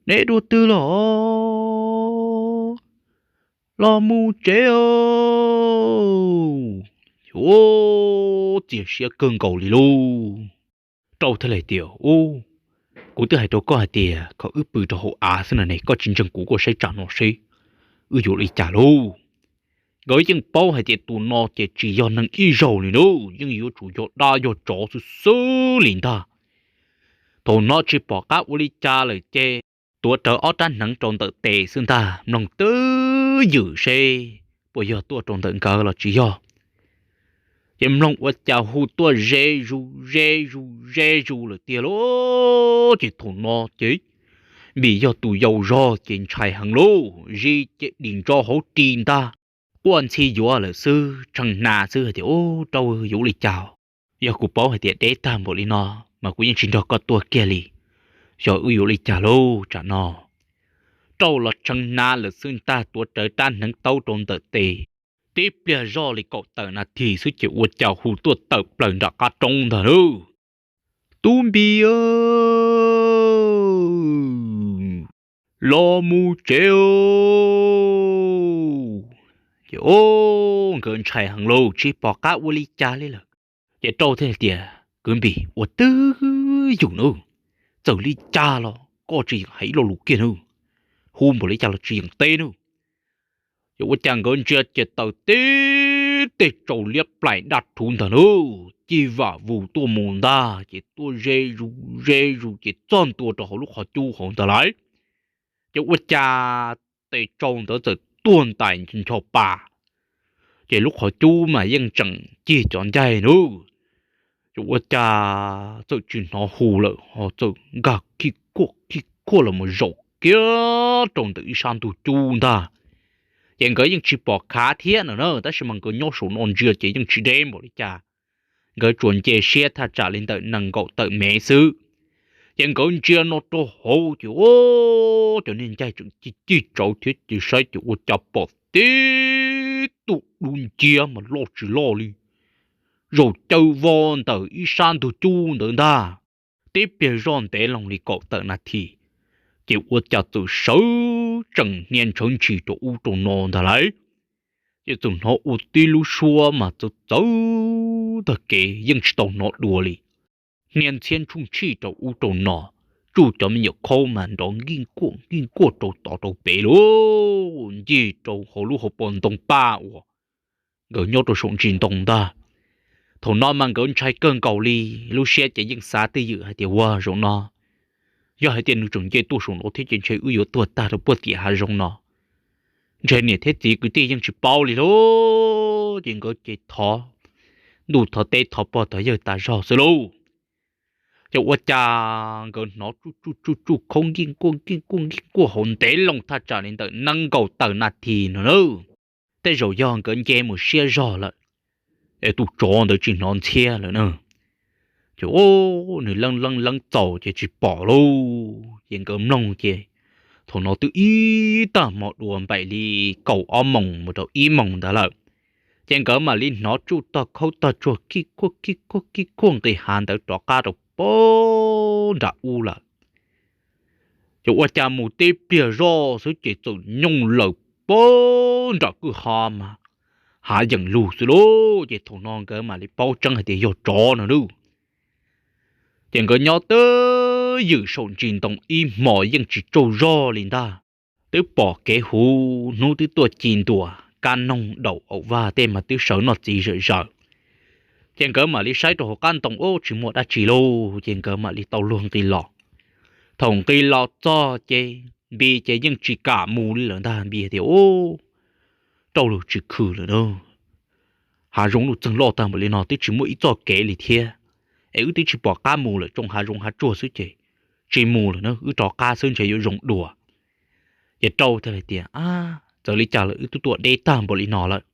neb dua twg los? Los mus tsev. Ua, txias siab kawg nkaus li lauj. Rauj thiaj li tias, Ub, kuv twb hais rau koj hais tias kom wb pw rau hauv av xwb no ne, koj tsis ntseeg kuv, koj saib tsam no seb wb yuav li cas lauj. Nkawd yeej paub hais tias tus no ces tsis yog neeg ib zaug li na, yeej yuav tsum yog dab yog tsov xwb xwb li ntag. Thaum no tsis pom qab ua li cas lawm ces tuav rawv ob rab hneev rau ntawm tes xwb ntag, mloog twj ywm seb puas yog tuaj rau ntawm nkawd los tsis yog. Ces mloog ua cas hu tuaj ze zus ze zus ze zus lawm tiag lauj. Ces thaum no ces Npis yog tus yau zog ces ntshai heev lauj, zij ces dim ntso hauv ris ntag, quaj ntxhi yuav lawm xwb, tshee hna xwb hais tias, Ub, Rauj, yuav li cas? Yog kuv paub hais tias deb tag npaum li no mas kuv yeej tsis nrog koj tuaj kiag li. Xyov wb yuav li cas lauj tsam no. Rauj los tshee hna lawm xwb ntag, tuav rawv rab hneev taub rau ntawm tes. Tib pliag zoj li kaum tawm nas this xwb ces ua cas hu tuaj tawm plaws nram qab roob ntag lauj. Tub Npis, los mus tsev. Ces nkawd ntshai heev lauj, tsis pom qab ua li cas li lawm. Ces Rauj thiaj tias, Kwv Npis, ua twj ywm nawb, txawm li cas los koj tsis yeem hais ib lo lus kiag nawb, hu npaum li cas los tsis yeem teb nawb. Ces ua cas nkawd ntsia ces taws tib teg tsau liab plaim daj rhuv ntag nawb, cig vam vus tuaj mus ntag ces tuaj ze zus ze zus ces txog ntua rau hauv lub qhov cub hauv ntag lauj. Ces ua cas tes tsau ntawd txawm tuag ntais ncho pas, ces lub qhov cub mas yeej tseem cig cov ncaig nawb. Ces ua cas txawm tsis hnov hu lawm ho txawm nkag khij khuaj khij khuaj los mus zaum kiag rau ntawm ib sab ntug cub ntag. Ces nkawd yeej tsis pom khav thiab no na, tab sis mas nkawd nyob saum no ntsia ces yeej tsis deb npaum li cas. Nkawd tsuas nce siab thaj tsam li ntawm nees nkaum tawm mev xwb. Ces nkawd ntsia no rau hauv ces o, cov niag ncaig tseem cig cig tsawv thiab ces saib ces ua cas pom tib tug dub nciab mas loj tsis loj li, zaum caw vos ntawm ib sab ntug cub ntawd ntag. Tib pliag zoj ntev loo li kaum tawm nas this, ces ua cas txawm sawv tsees hnia ntshawv ntshis rau ub rau no ntag lauj. Ces txawm hnov ua tib lub suab mas txawv txawv tag kev yeej tsis tau hnov dua li. Hnia ntxhiab ntshub ntshij rau ub rau no, tsuj cov me nyuam khaub mas nrov nkij nkuaj nkij nkuaj rau tod rau pem lauj, ncig rau hauv lub hauv paus ntoo paj uas nkawd nyob rau saum ntsis ntoo ntag. Thaum no mas nkawd ntshai kawg nkaus li, lub siab ces yeej xav twj ywm hais tias ua zaum no yog hais tias nws tseem nce tuaj saum no thiab ces ntshe wb yuav tuag tag rau puag tim hav zoov no. Ntshe niam thiab txiv kwv tij yeej tsis paub li lauj, ces nkawd ces thov ntuj thov teb thov pog thov yawg tas zog xwb lauj. Ces ua cas nkawd hnov tsuj tsuj tsuj tsuj khaub nkij nkuaj nkij nkuaj nkij nkuaj hauv ntev loo thaj tsam li ntawm nees nkaum tawm nas this no na. Tej zaum yog nkawd nce mus siab zog lawm es tus tsov ntawd tsis hnov ntxhiab lawm na. Ces nws leeb leeb leeb txaus ces tsis pom lauj, ces nkawd mloog ces thaum no twb ib tag hmo dua npaum li kaum ob moos mus rau ib moos ntawd lawm. Ces nkawd mam li hnov tsuj tog khaub tog tsuag kij khuaj kij khuaj kij khuaj nqis hav ntawd rov qab rau pag nram ub lawm. Ces ua cas mus tib pliag zoj xwb ces txawm nyooj lawm pag nram kwj ha mas hav yeem lug xwb lauj. Ces thaum no nkawd mam li paub tseeb hais tias yog tsov no lauj. Ces nkawd nyob twj ywm saum ntsis ntoo ib hmos yeej tsis tsaug zog li ntag. Twb pom kev huv hnub twb tuaj ci ntua, kab noog daum aum vaj tej mas twb sawv noj txiv zawm zaws. Ces nkawd mam li saib rau hauv qab ntoo ub tsis muaj dab tsi lauj, ces nkawd mam li tau luag nqis los. Thaum nqis los txog ces Npis ces yeej tsis kam mus li lawm ntag, Npis tias, Ub, rau lug tsis khw lawm na, hav zoov nuj txeeg loj tag npaum li no twb tsis muaj ib txoj kev li thiab, es wb twb tsis pom qab mus lawm, tsoo hav zoov hav tsuag xwb ces tsis mus lawm na, wb rov qab xwb ntshe yuav zoo dua. Ces rau thiaj li tias, Ab, txawm li cas lawm wb twb tuaj deb tag npaum li no lawm,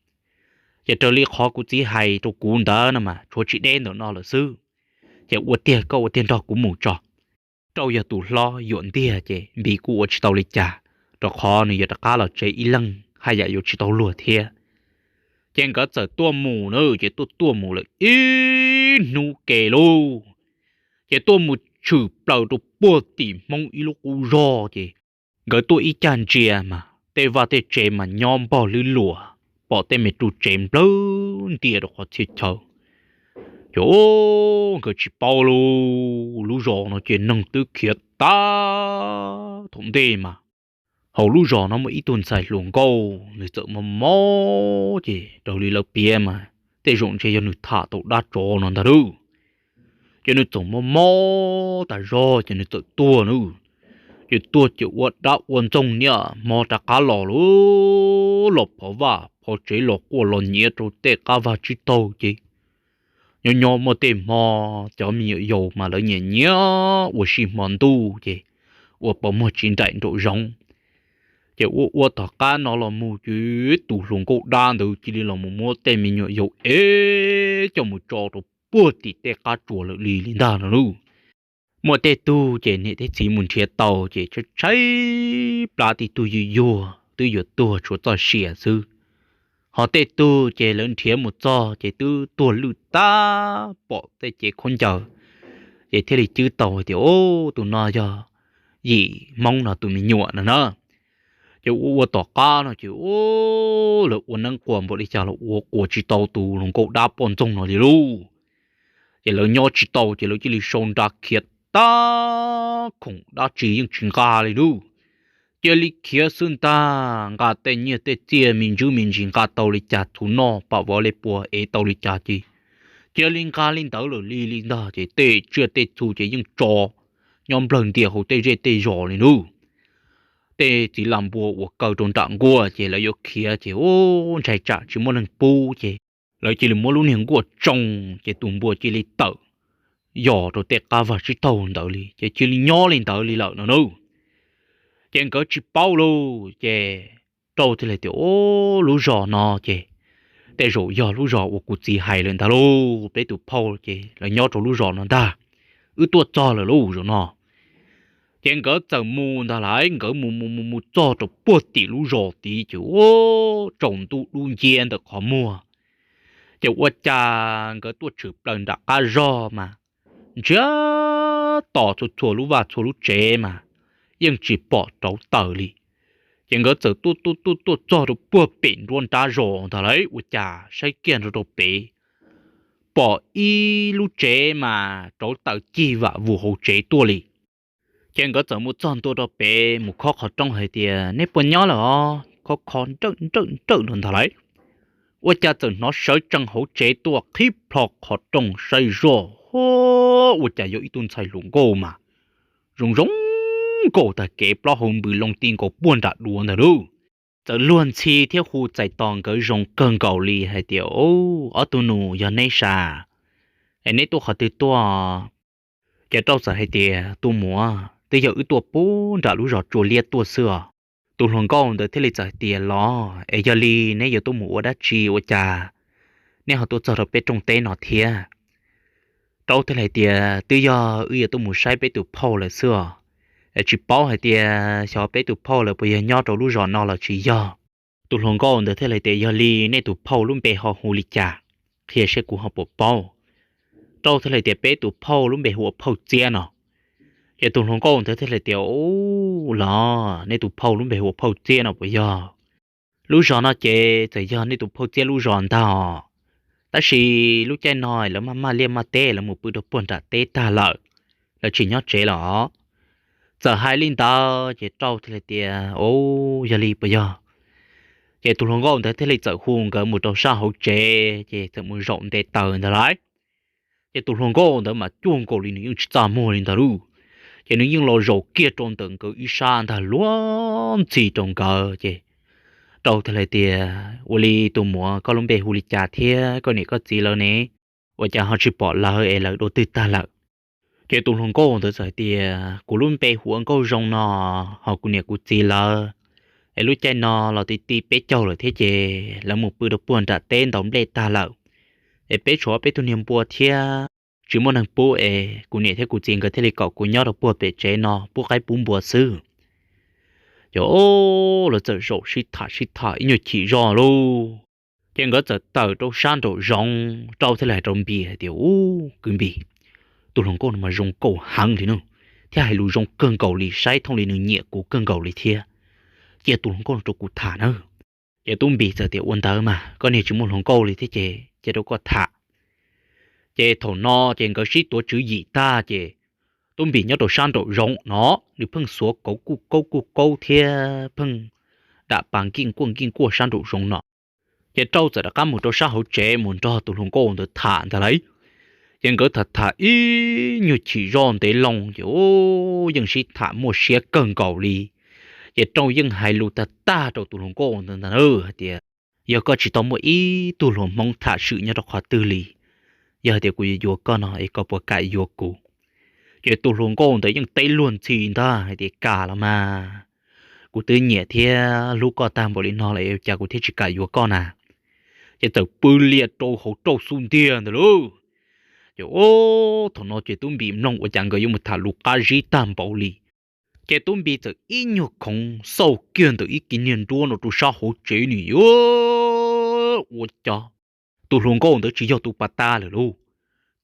ces raws li qhov kuv txiv hais rau kuv ntawd no mas tshuav tsis deb ntawm no lawm xwb. Ces ua tiag koj ua tiag nrog kuv mus tso. Rau yog tus hlob yuam ntiag ces Npis kuj ua tsis tau li cas, rau qhov nws yuav rov qab los tsev ib leeg haj yam yuav tsis tau luag thiab. Ces nkawd txawm tuaj mus na, ces tuaj tuaj mus lawm ib hnub ke lauj, ces tuaj mus tshwm plaws rau puag tim Hmoob ib lub qub zog ces nkawd tuaj ib cag ntsia mas tej vaj tej tsev mas nyob npog lwb luam, pom tej me ru tsev nplawg ntia rau qhov txhia chaw. Ces nkawd tsis paub lauj, lub zos no ces neeg twb khiav tag. Thaum ntej mas hauv lub zos no muaj ib tug ntxhais hluas nkauj, nws txawm mob mob ces raws li lawv piav mas tej zaum ntshe yog nws tham tau dab tsov no ntag lauj. Ces nws txawm mob mob tas zog ces nws txawm tuag na. Ces tuag ces ua dab ua ntxoog niaj hmo rov qab los lauj, los phov vaj phov tsev los quaj los nyiav rau tej qab vag tsib taug ces nyob nyob muaj tej hmo cov me nyuam yaus mas lawv nyiam nyiam ua si hmo ntuj ces ua pov muag tsiv nraim nraum zoov. Ces ua ua tom qab no los mus ces tus hluas nkauj dab ntawd cia li los mus muab tej me nyuam yaus ev coj mus tso rau puag tim tej qab tsuas lawm li li ntag no lauj. Muaj tej tug ces niam thiab txiv mus nrhiav tau ces tshaib tshaib plab tib tug yuag yuag twb yuav tuag tshuav txoj sia xwb. Ho tej tug ces lawv nrhiav mus txog ces twb tuag lwj tag pom tej cev khaub ncaws, ces thiaj li cwb tau hais tias, Ub, tus no yog yim Hmoob no tus me nyuam no na. Ces ua ua tom qab no ces lawv ua neeb quas npaum li cas los ua quas tsis tau tus hluas nkauj dab poj ntxoog no li lauj. Ces lawv nyob tsis tau ces lawv cia li sau nra khiav tab khoom dab tsi yeej tsis nqa li lauj. Cia li khiav xwb ntag, nqa tej nyiaj tej txiaj me ntsis me ntsis nqa tau li cas txhuv noj pam vov li puas ev tau li cas ces cia li nqa li ntawd lawm li li ntag ces tej tsiaj tej txhu ces yeej tso nyob nplawg ntias hauv tej zej tej zos li lauj. Tej txiv lam npua uas kaw rau nram nkuaj ces lawv yuav khiav ces ub ntshai tsam tsis muaj neeg pub ces lawv cia li muab lub niag nkuaj tsoo ces tus npua cia li tawm yos rau tej qab vaj tsib taug ntawd li ces cia li nyob li ntawd li lawm no nawb. Ces nkawd tsis paub lauj ces Rauj thiaj li tias, Ub, lub zos no ces tej zaum yog lub zos uas kuv txiv hais lawm ntag lauj, peb tus phauj ces lawv nyob rau lub zos no ntag, wb tuaj txog lawm lauj zaum no. Ces nkawd txawm mus ntag lauj, nkawd mus mus mus mus txog rau puag tim lub zos tid ces ub, tsaus ntuj dub nciab ntawm qhov muag. Ces ua cas nkawd tuaj tshwm plaws nram qab zog mas ntsiag to txhua txhua lub vaj txhua lub tsev mas yeej tsis pom rauv taws li. Ces nkawd txawm tuaj tuaj tuaj tuaj txog rau puag pem nruab nrab zos ntag lauj, ua cas saib kiag nrho rau pem pom ib lub tsev mas rauv taws cig vam vus hauv tsev tuaj li. Ces nkawd txawm mus txog ntua rau pem mus khob qhov rooj hais tias, Neb puas nyob lawm os? Khob khob nrawj nrawj nrawj no ntag lauj. Ua cas txawm hnov sawv tsees hauv tsev tuaj qhib plho qhov rooj saib zoj, ua cas yog ib tug ntxhais hluas nkauj mas zoo zoo nkauj tag kev, plaub hau npws loo ti nkaus puag nram duav ntag lauj. Txawm luag ntxhi thiab hu txais tos nkawd zoo kawg nkaus li hais tias, Ob tug nus, yog neb sav? Es neb tuaj qhov twg tuaj? Ces Rauj txawm hais tias, Tus muam, twb yog wb tuaj puag nram lub zos Tsua Liab tuaj xwb os. Tus hluas nkauj ntawd thiaj li txawm hais tias, Los es yog li neb yuav tuaj mus ua dab tsi ua cas neb ho tuaj txog rau peb rooj teb no thiab? Rauj thiaj li hais tias, Twb yog wb yuav tuaj mus saib peb tus phauj lawm xwb os. Es tsis paub hais tias xyov peb tus phauj lawm puas yog nyob rau lub zos no los tsis yog. Tus hluas nkauj ntawd thiaj li tias, Yog li nej tus phauj lub npe ho hu li cas? Qhia seb kuv ho puas paub. Rauj thiaj li tias, Peb tus phauj lub npe hu ua Phauj Txiab no. Ces tus hluas nkauj ntawd thiaj li tias, Ub, los nej tus phauj lub npe hu ua Phauj Txiab no puas yog? Lub zos no ces txawm yog nej tus Phauj Txiab lub zos ntag os, tab sis lub caij no lawv maj maj liaj maj teb, lawv mus pw rau puag nram teb tag lawm, lawv tsis nyob tsev los. Txawm hais li ntawd ces Rauj thiaj li tias, Ub, yog li puas yog? Ces tus hluas nkauj ntawd thiaj li txawm hu nkawd mus rau sab hauv tsev, ces txawm mus zaum nte taws ntag lauj. Ces tus hluas nkauj ntawd mas cuag nkaus li nws yeej tsis txaj muag li ntag lauj. Ces nws yeej los zaum kiag rau ntawm nkawd ib sab ntag luag ntxhi rau nkawd ces Rauj thiaj li tias, Ua li tus muam, koj lub npe hu li cas thiab koj niam koj txiv lawv ne? Ua cas ho tsis pom lawv es lawv dua twg tag lawm? Ces tus hluas nkauj ntawd txawm hais tias, Kuv lub npe hu ua Nkauj Zoo no, ho kuv niam kuv txiv lawv es lub caij no los ti ti peb caug lawm thiab ces lawv mus pw rau puag nram teb ntaus nplej tag lawm, es peb tshuav peb tug niag npua thiab tsis muaj neeg pub es kuv niam thiab kuv txiv nkawd thiaj li kom kuv nyob rau puag pem tsev no pub qaib pub npua xwb. Ces lawv txawm zaum sib tham sib tham ib nyuag chim zoj lauj, ces nkawd txawm tawm rau sab nraum zoov, Rauj thiaj li hais rau Npis hais tias, Ub, kwv Npis, tus hluas nkauj no mas zoo nkauj heev li no, thiab hais lus zoo kawg nkaus li, saib thooj li nws nyiam kuv kawg nkaus li thiab. Cia tus hluas nkauj no rau kuv tham na. Ces tub Npis txawm tias, Ua ntawd mas koj niag tsis muaj hluas nkauj li thiab ces cia rau koj tham. Ces thaum no ces nkawd sib tuav tswv yim tag ces tub Npis nyob rau sab nraum zoov no, nws pheej xuav kauv kuj kaub kuj kaub thiab pheej dam pas nkij nkuaj nkij nkuaj sab nraum zoov no. Ces Rauj txawm rov qab mus rau sab hauv tsev mus nrog tus hluas nkauj ntawd tham ntag lauj. Ces nkawd tham tham ib nyuag chim zoj ntev loo ces yeej sib tham muaj siab kawg nkaus li. Ces Rauj yeej hais lus tag tag rau tus hluas nkauj ntawd ntag na hais tias, Yog koj tsis tau muaj ib tug hluas Hmoob tham swm nyob rau qhov twg li, yog hais tias kuv yuav yuav koj no es koj puas kam yuav kuv? Ces tus hluas nkauj ntawd yeej teb luag ntxhi ntag hais tias, Kam los mas, kuv twb nyiam thiab hlub koj tag npaum li no lawm cas kuv thiaj tsis kam yuav koj na. Ces txawm pw lias rau hauv Rauj xub ntiag ntag lauj. Ces thaum no ces tub Npis mloog ua cas nkawd yuav mus tham lus qab zib tag npaum li. Ces tub Npis txawm ib nyuag khoov xauj kiag ntawm ib kis niag nruab no rau sab hauv tsev nws yuav ua cas tus hluas nkauj ntawd tsis yog tus pas tas lawm lauj.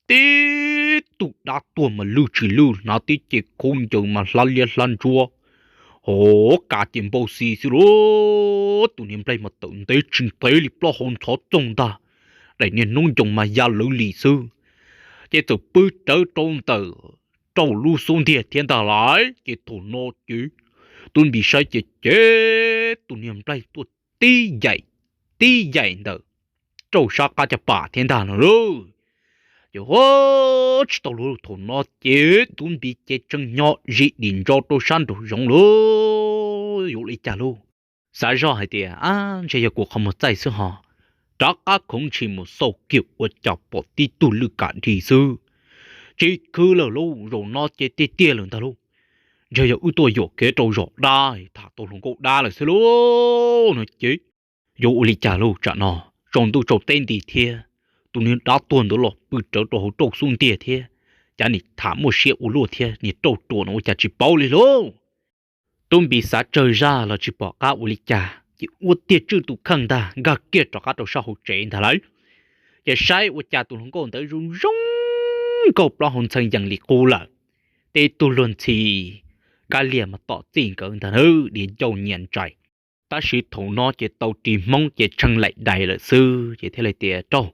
Tib tug dab tuag mas lwj tsis lwj, hnav tib ce khaub ncaws mas hlab liab hlab ntsuab, hov kav ces npau xis xwb lauj. Tus niag nplaig mas tawm ntev tsis ntev li plaub hau ntxhov txoog ntag, daim niag hnub ncoos mas ya lawv li xwb. Ces txawm pw rawv rau ntawm Rauj lub xub ntiag thiab ntag lauj. Ces thaum no ces Tub Npis saib ces ces tus niag nplaig tuaj tib yaim, tib yaim ntawm Rauj sab qab caj pas thiab ntag no lauj. Ces ua tsis tau lub thaum no ces Tub Npis ces tseem nyo zis dim ntso rau sab nraum zoov lauj. Yuav ua li cas lauj? Xav zoj hais tias, ab, ntshe yog kuv qhov muag txaij xwb ho. Rov qab khoov ntshis mus xauj kiag ua cas pom tib tug lwj kam dig xwb. Tsis khwv lawm lauj, zaum no ces tiag tiag lawm ntag lauj. Ntshe yog wb tuaj yuam kev rau zos dab tham tau hluas nkauj dab lawm xwb lauj no ces yuav ua li cas lauj? Tsam no tsaus ntuj tsaus teb nti thiab, tus niag dab tuag ntawd los pw rawv rau hauv Rauj xub ntiag thiab, cas nim tham muaj siab ua luaj thiab, niag Rauj ruam no ua cas tsis paub li lauj? Tub Npis xav tsawg zaj los tsis pom qab ua li cas ces ua tiag tswj tus kheej ntag nkag kiag rov qab rau sab hauv tsev ntag lauj. Ces saib ua cas tus hluas nkauj ntawd zoo zoo nkauj plaub hau ntxhee yees li qub lawm. Tej tug luag ntxhi kab liag mas tom txij nkawd ntag na, diav ncauj nyias ntsais. Tab sis thaum no ces tau ris hmoob ces tshee laim dais lawm xwb ces thiaj li tias, Rauj,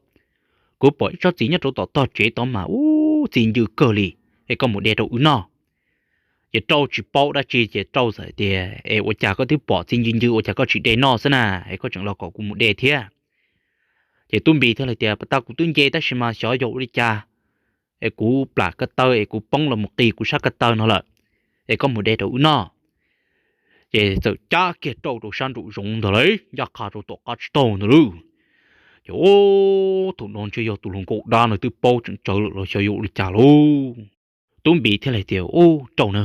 kuv pom ib tsob txiv nyob rau tom tog tsev tod mas ub txi ncw kawg li, es koj mus de rau wb noj. Ces Rauj tsis paub dab tsi ces Rauj txawm tias, Es ua cas koj twb pom txi ncw ncw ua cas koj tsis de noj xwb na, es koj tseem los kom kuv mus de thiab? Ces Tub Npis thiaj li tias, Pas tas kuv twb nce tab sis mas xyov yog ua li cas es kuv plam ko taw es kuv poob los mus qis kuv sab ko taw no lawm, es koj mus de rau wb noj. Ces txawm cab kiag Rauj rau sab nraum zoov ntag lauj, ncaj qha rau tom qab tsib taug ntag lauj. Ces ub, thaum no ntshe yog tus hluas nkauj dab no twb paub tseem tsawv lawm los xyov yuav ua li cas lauj. Tub Npis thiaj li tias, Ub, Rauj na,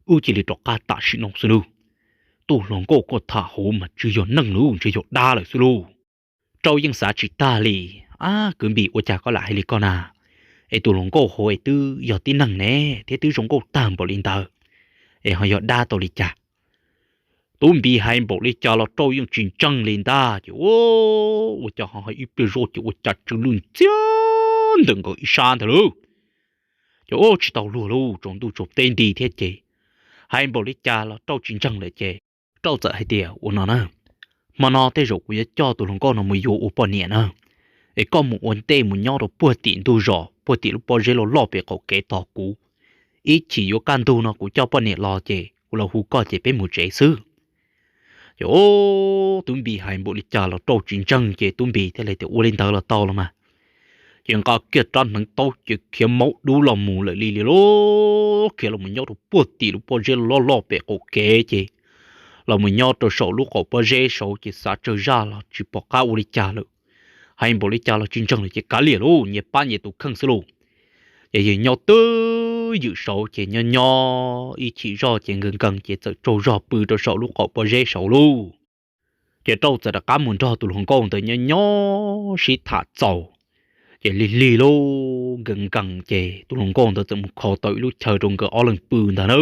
wb cia li rov qab tam sim no xwb lauj. Tus hluas nkauj koj tham hauv mas tsis yog neeg lauj, ntshe yog dab lawm xwb lauj. Rauj yeej xav tsis tag li, Ab, kwv Npis, ua cas koj lam hais li ko na? Es tus hluas nkauj hauv es twb yog tib neeg ne thiab twb zoo nkauj tag npaum li ntawd, es ho yog dab tau li cas? Tub Npis hais npaum li cas los Rauj yeej tsis ntseeg li ntag. Ces ua cas ho hais ib pliag zoj ces ua cas tsw lwj ntxiag ntawm nkawd ib sab ntag lauj. Ces ua tsis tau luag lauj, tsaus ntuj tsaus teb nti thiab ces hais npaum li cas los Rauj tsis ntseeg lawm ces Rauj txawm hais tias, Ua no na, hmo no tej zaum kuv yuav coj tus hluas nkauj no mus yuav ua poj niam na, es koj mus ua ntej mus nyob rau puag tim ntug zos puag tim lub pob zeb loj loj pem qaum kev tos kuv. Ib chim yuav kaj ntug no kuv coj poj niam los ces kuv los hu koj ces peb mus tsev xwb. Ces ub, Tub Npis hais npaum li cas los Rauj tsis ntseeg ces Tub Npis thiaj li tias, Ua li ntawd los tau los mas. Ces nqa kiag rab hneev taub ces khiav maub dub los mus lawm li li lauj, khiav los mus nyob rau puag tim lub pob zeb loj loj pem qaum kev ces los mus nyob rau saum lub qaum pob zeb saud ces xav tsawg zaj los tsis pom qab ua li cas lawm. Hais npaum li cas los tsis ntseeg lawm ces kav liam lauj, nyias pab nyias tus kheej xwb lauj. Ces yawg nyob twj ywm saud ces nyob nyob ib chim zoj ces nkees nkees ces txawm tsaug zog pw rau saum lub qaum pob zeb saud lauj. Ces Rauj txawm rov qab mus nrog tus hluas nkauj ntawd nyob nyob sib tham txaus. Ces lig lig lauj, nkees nkees ces tus hluas nkauj ntawd txawm mus kho tau ib lub chaw rau nkawd ob leeg pw ntag na.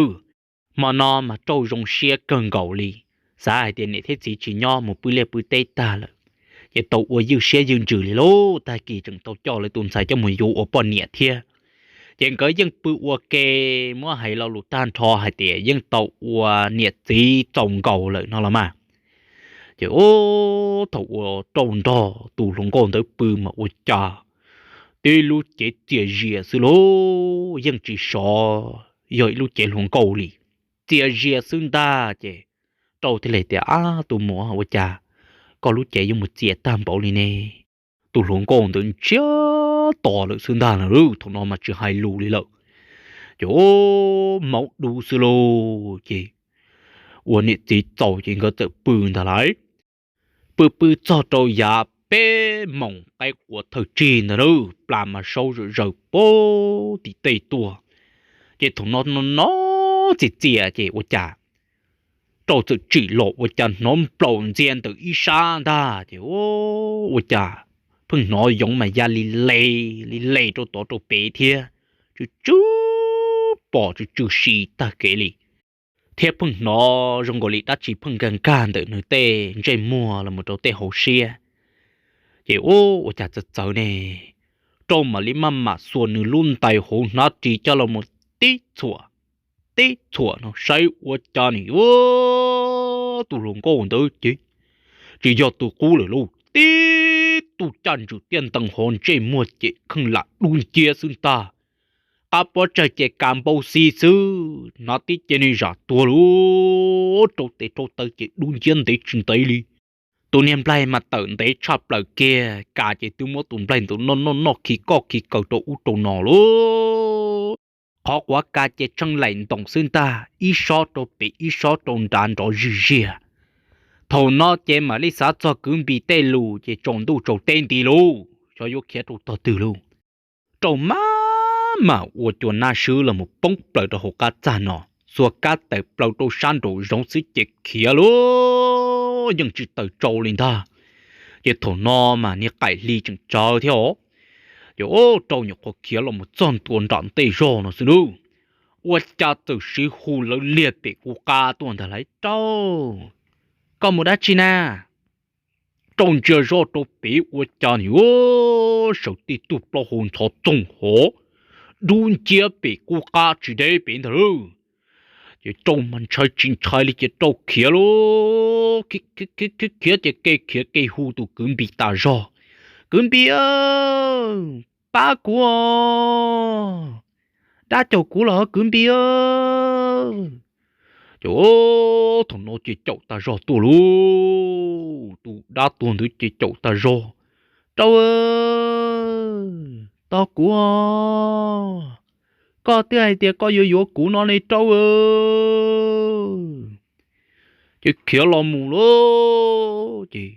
Hmo no mas Rauj zoo siab kawg nkaus li, xav hais tias niam thiab txiv tsis nyob mus pw liaj pw teb tag lawm, ces tau ua ywj siab ywj ntsws li lauj, tag kis tseem tau coj lawv tus ntxhais coj mus yuav ua poj niam thiab. Ces nkawd yeej pw ua ke, muab hais lo lus tag nrho hais tias yeej tau ua niam txiv txaus nkaus lawm no los mas. Ces ub, thaum uas Rauj nrog tus hluas nkauj ntawd pw mas ua cas tib lub cev txias zias xwb lauj, yeej tsis sov yog ib lub cev hluas nkauj li, txias zias xwb ntag. Ces Rauj thiaj li tias, Ab, tus muam, ua cas koj lub cev yuav mus txias tag npaum li ne? Tus hluas nkauj ntawd ntsiag to lawm xwb ntag na, thaum no mas tsis hais lus li lawm. Ces ub, maub dub xwb lauj. Ces ua niam txiv txaus ces nkawd txawm pw ntag lauj. Pw pw txog rau yav peb moos qaib qua thawj tsig ntag na, plas mas saub zawm zaws puag tim tej tuaj. Ces thaum no no txias txias ces ua cas Rauj txawm tsim los ua cas hnov nplaum ntxias ntawm ib sab ntag. Ces ua cas pheej hnov yoov mas ya li le li le rau tod rau pem thiab, tsw tsw pom tsw tsw si tag kev li. Thiab pheej hnov zoo nkaus li dab tsi pheej nkag nkag ntawm nws tej ntsej muag los mus rau tej hauv siab. Ces ua ua cas txawv txawv ne, Rauj mam li maj mam xuas nws lub ntais hauv hnab ris coj los mus tib txhuam, tib txhuam no saib ua cas nws yuav tus hluas nkauj ntawd ces tsis yog tus qub lawm lauj, tib tug caj ntswm tiaj ntees hov ntsej muag ces kheej lam dub nciab xwb ntag. qab pob tsaig ces ka npau xi xwb, hnov tib ce niag zam tuag lug rau tes rau taw ces dub nciab ntev tsis ntev li. Tus niag nplaig mas tawm ntev tshaj plaws kiag, ka ces twb muab tus nplaig ntawd noj noj noj khi koj khi kaw rau ub rau no lauj. Qhov quav ka ces tsheej laim ntoos xwb ntag, ib sob rau pem ib sob rau nrad nrov zig ziag. Thaum no ces mam li xav txog kwv Npis tej lus ces tsaus ntuj tsaus teb nti lauj, xyov yuav khiav rau tog twg lauj. Rau maj mam ua cua nab swb los mus poob plaws rau hauv qab txag no, xuas kab tawm plaws rau sab nraum zoov xwb ces khiav lauj, yeej tsis tawm tsau li ntag. Ces thaum no mas niag qaim hli tseem tsawv thiab os. Ces rau nyuam qhuav khiav los mus txog ntua nram ntej zog no xwb lauj, ua cas txawm siv hu lawv liag pem kuv qab tuaj ntag lauj, rau, koj mus dab tsi na? Rau ntsia zoj rau pem ua cas nim sawv tib tug plaub hau ntxhov txoog hov dub nciab pem kuv qab tsis deb pem ntag lauj. Ces rau mas ntshai tsis ntshai li ces rau khiav lauj, khiav ces kev khiav kev hu tus kwv Npis tas zog, kwv Npis, pab kuv, dab caum kuv los kwv Npis. Ces thaum no ces caum tas zog tuaj lauj, tus dab tuag ntawd ces caum tas zog, rau, tos kuv, koj twb hais tias koj yuav yuav kuv no ne rau. Ces khiav los mus lauj, ces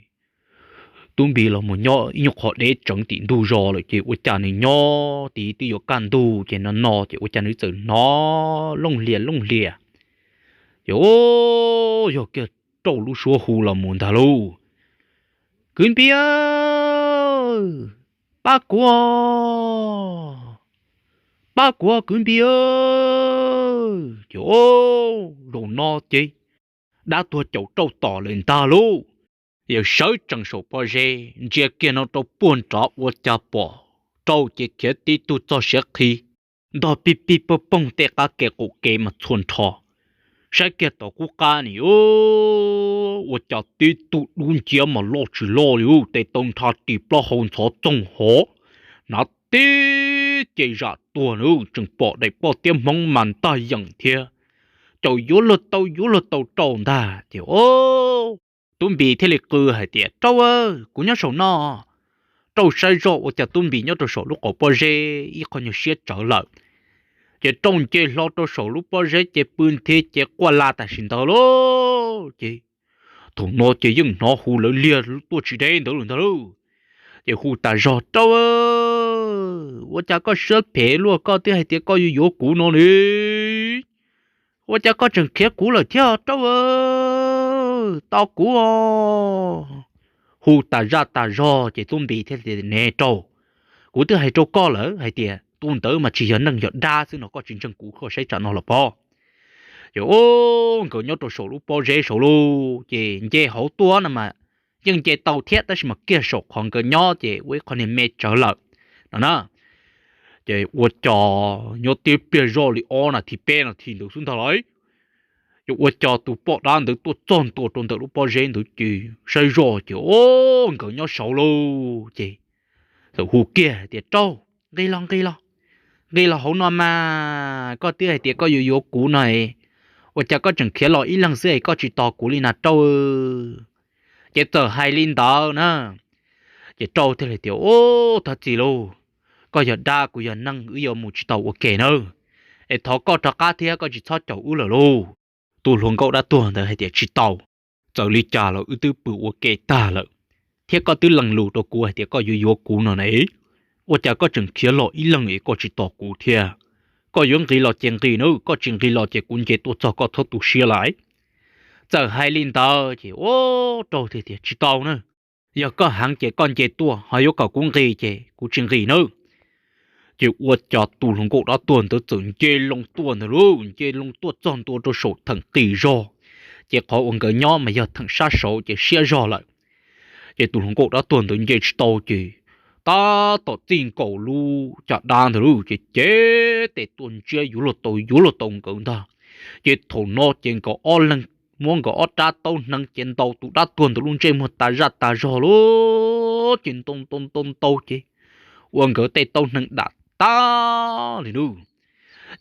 tub Npis los mus nyob ib nyuag qhov deb tseev tim ntug zos lawm ces ua cas nws nyob tid twb yuav kaj ntug ces no no ces ua cas nws txawm hnov looj hlias looj hlias. Ces yog kiag rau lub suab hu los mus ntag lauj, kwv Npis, pab kuv, pab kuv kwv Npis. Ces zaum no ces dab tuag caum rau tom lawm ntag lauj. Yawg sawv tsees saum pob zeb ntsia kiag no rau puag nrad ua cas pom rau ces khiav tib tug txog siav qhi ntog pig pig poog poog tej qab ke qaum kev mas txhua nrho. Saib kiag tom kuv qab ni ua cas tib tug dub nciab mas loj tsis loj li, tes taw nrha ris plaub hau ntxhov txoog hov, hnav tib ce zam tuag na, tseem pom daim poj tiab hmoob mas ntag yeem thiab. Caum yuav luag tau yuav luag tau rau ntag ces tub Npis thiaj li qw hais tias rau, kuv nyob saum no. Rau saib zoj ua cas tub Npis nyob rau saum lub qaum pob zeb ib qho nyuag siab tsawv lawm. Ces rau nce hlo rau saum lub pob zeb ces pw nthi ces quaj la tam sim ntawd lauj. Ces thaum no ces yeej hnov hu lawv liag tuaj tsis deb ntawd lawm ntag lauj. Ces hu tas zog rau, ua cas koj siab phem luaj, koj twb hais tias koj yuav yuav kuv no li, ua cas koj tseem khiav kuv lawm thiab rau, tos kuv. Hu tas zaj tas zog ces tub Npis thiaj tias ne rau, kuv twb hais rau koj lawm hais tias tus ntawd mas tsis yog neeg yog dab xwb no, koj tsis ntseeg kuv koj saib tsam no los pob. Ces nkawd nyob rau saum lub pob zeb saud lauj, ces nce hauv tuaj no mas yeej nce tau thiab tab sis mas kiag saum qhov nkawd nyob ces ua ib qho niag me tsawv lawm no na. Ces ua cos nyob tib pliag zoj li ob nas this peb nas this ntawd xwb ntag lauj, ces ua cos tus poj dab ntawd tuaj txog ntua rau ntawm lub pob zeb ntawd ces saib zoj ces o, nkawd nyob saud lauj. Ces txawm hu kiag tias rau, nqis los nqis los, nqis los hauv no mas, koj twb hais tias koj yuav yuav kuv no, ua cas koj tseem khiav los ib leeg xwb es koj tsis tos kuv li na rau. Ces txawm hais li ntawd na, ces rau thiaj li tias o, thov txim lauj, koj yog dab kuv yog neeg wb yuav mus tsis tau ua ke nawb, es thov koj rov qab thiab koj tsis txhob caum wb lawm lauj. Tus hluas nkauj dab tuag ntawd hais tias tsis tau, txawm li cas los wb twb pw ua ke tag lawm, thiab koj twb lees lus rau kuv hais tias koj yuav yuav kuv no ne, ua cas koj tseem khiav los ib leeg es koj tsis tos kuv thiab? Koj yuav nqis los ces nqis nawb, koj tsis nqis los ces kuv nce tuaj txog koj txhob tu siab lawm. Txawm hais li ntawd ces o, rau tias tsis tau na, yog koj heev ces koj nce tuaj, ho yuav kom kuv nqis ces kuv tsis nqis nawb. Ces ua cas tus hluas nkauj dab tuag ntawd txawm nce loo tuaj ntag lauj, nce loo tuaj txog ntua rau saum theem qis zog, ces qhov uas nkawd nyob mas yog theem sab saud ces siab zog lawm. Ces tus hluas nkauj dab tuag ntawd nce tsis tau ces tab tom txij nkaus lub caj dab ntag lauj, ces cev tes tuaj ntsiab yuav luag tau yuav luag tau nkawd ntag. Ces thaum no ces nkawd ob leeg muab nkawd ob rab taub hneev ces ntaus tus dab tuag ntawd lub ntsej muag tas zaj tas zog lauj, ces ntaus ntaus ntaus ntaus ces ua nkawd tej taub hneev dam tag li lauj.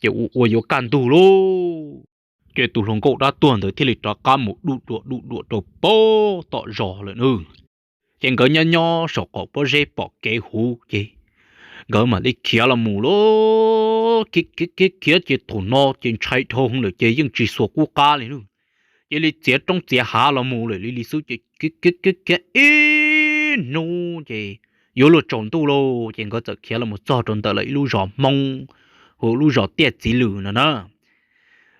Ces ua ua yuav kaj ntug lauj, ces tus hluas nkauj dab tuag ntawd thiaj li rov qab mus duj duam duj duam rau pem tom zos lawm nawb. Ces nkawd nyob nyob saum qaum pob zeb pom kev huv ces nkawd mam li khiav los mus lauj. Khiav khiav khiav ces thaum no ces ntshai dhau lawm ces yeej tsis xuas qub qab li lauj. Cia li txiav roob txiav hav los mus lawm li li xwb ces khiav khiav khiav ib hnub ces yuav luag tsaus ntuj lauj ces nkawd txawm khiav los mus txog rau ntawm lawv ib lub zos Hmoob, hu lub zos Tiaj Txiv Lwm no na.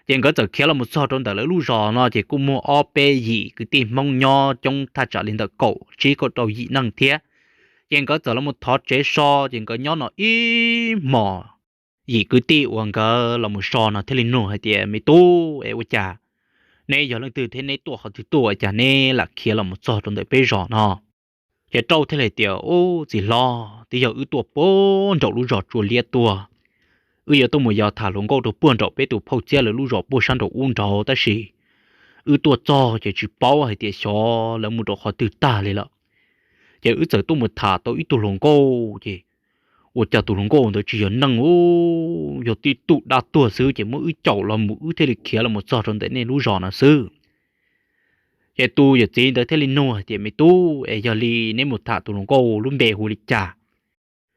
Ces nkawd txawm khiav los mus txog rau ntawm lawv lub zos no ces kuj muaj ob peb yim kwv tij Hmoob nyob coob thaj tsam li ntawm kaum tsib kaum rau yim neeg thiab. Ces nkawd txawm los mus thov tsev so ces nkawd nyob no ib hmos. Yim kwv tij uas nkawd los mus so no thiaj li nug hais tias, Me tub, es ua cas neb yog leej twg thiab neb tuaj qhov twg tuaj ua cas neb lam khiav los mus txog rau ntawm peb zos no? Ces Rauj thiaj li tias, Ub, txiv hlob, twb yog wb tuaj puag nraum lub zos Tsua Liab tuaj. Wb yuav tuaj mus yos tham hluas nkauj rau puag nraum peb tus phauj Txiab lawv lub zos puag sab nraum ub nraud tab sis wb tuaj txog ces tsis paub hais tias xyov lawv mus rau qhov twg tag li lawm. Ces wb txawm tuaj mus tham tau ib tug hluas nkauj ces ua cas tus hluas nkauj ntawd tsis yog neeg, yog tib tug dab tuag xwb ces muab wb caum los mus wb thiaj li khiav los mus txog rau ntawm nej lub zos no xwb. Ces tus yawm txiv ntawd thiaj li nug hais tias, Me tub, es yog li neb mus tham tus hluas nkauj lub npe hu li cas?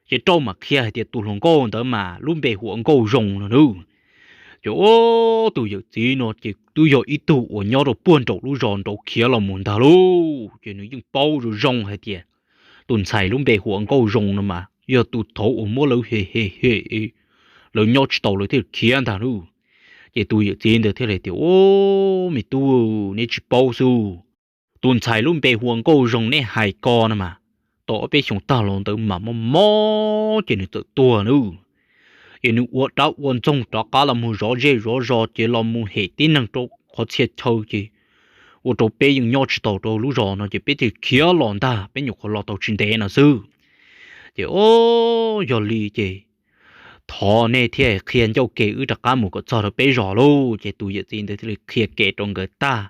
Ces Rauj mam qhia hais tias tus hluas nkauj ntawd mas lub npe hu ua Nkauj Zoo no nawb. Ces ub, tus yawm txiv no ces twb yog ib tug uas nyob rau puag nraum lub zos nraud khiav los mus ntag lauj, ces nws yeej paub zoo zoo hais tias tus ntxhais lub npe hu ua Nkauj Zoo no mas yog tus thaud uas muab lawv hem hem hem, lawv nyob tsis tau lawv thiaj khiav ntag lauj. Ces tus yawm txiv ntawd thiaj li tias, Ub, me tub, neb tsis paub xwb. Tus ntxhais lub npe hu ua Nkauj Zoo neb hais ko no mas, tau ob peb xyoos tag los ntawd mas mob mob ces nws txawm tuag nawb. Ces nws ua dab ua ntxoog rov qab los mus zov zej zov zos ces los mus hem tib neeg rau qhov txhia chaw ces ua rau peb yeej nyob tsis tau rau lub zos no ces peb thiaj khiav los ntag, peb nyuam qhuav los tau tsis ntev no xwb. Ces, Ub, yog li ces thov nej thiaj qhia ncauj ke wb rov qab mus kom txog rau peb zos lauj. Ces tus yawm txiv ntawd thiaj li qhia kev rau nkawd tag.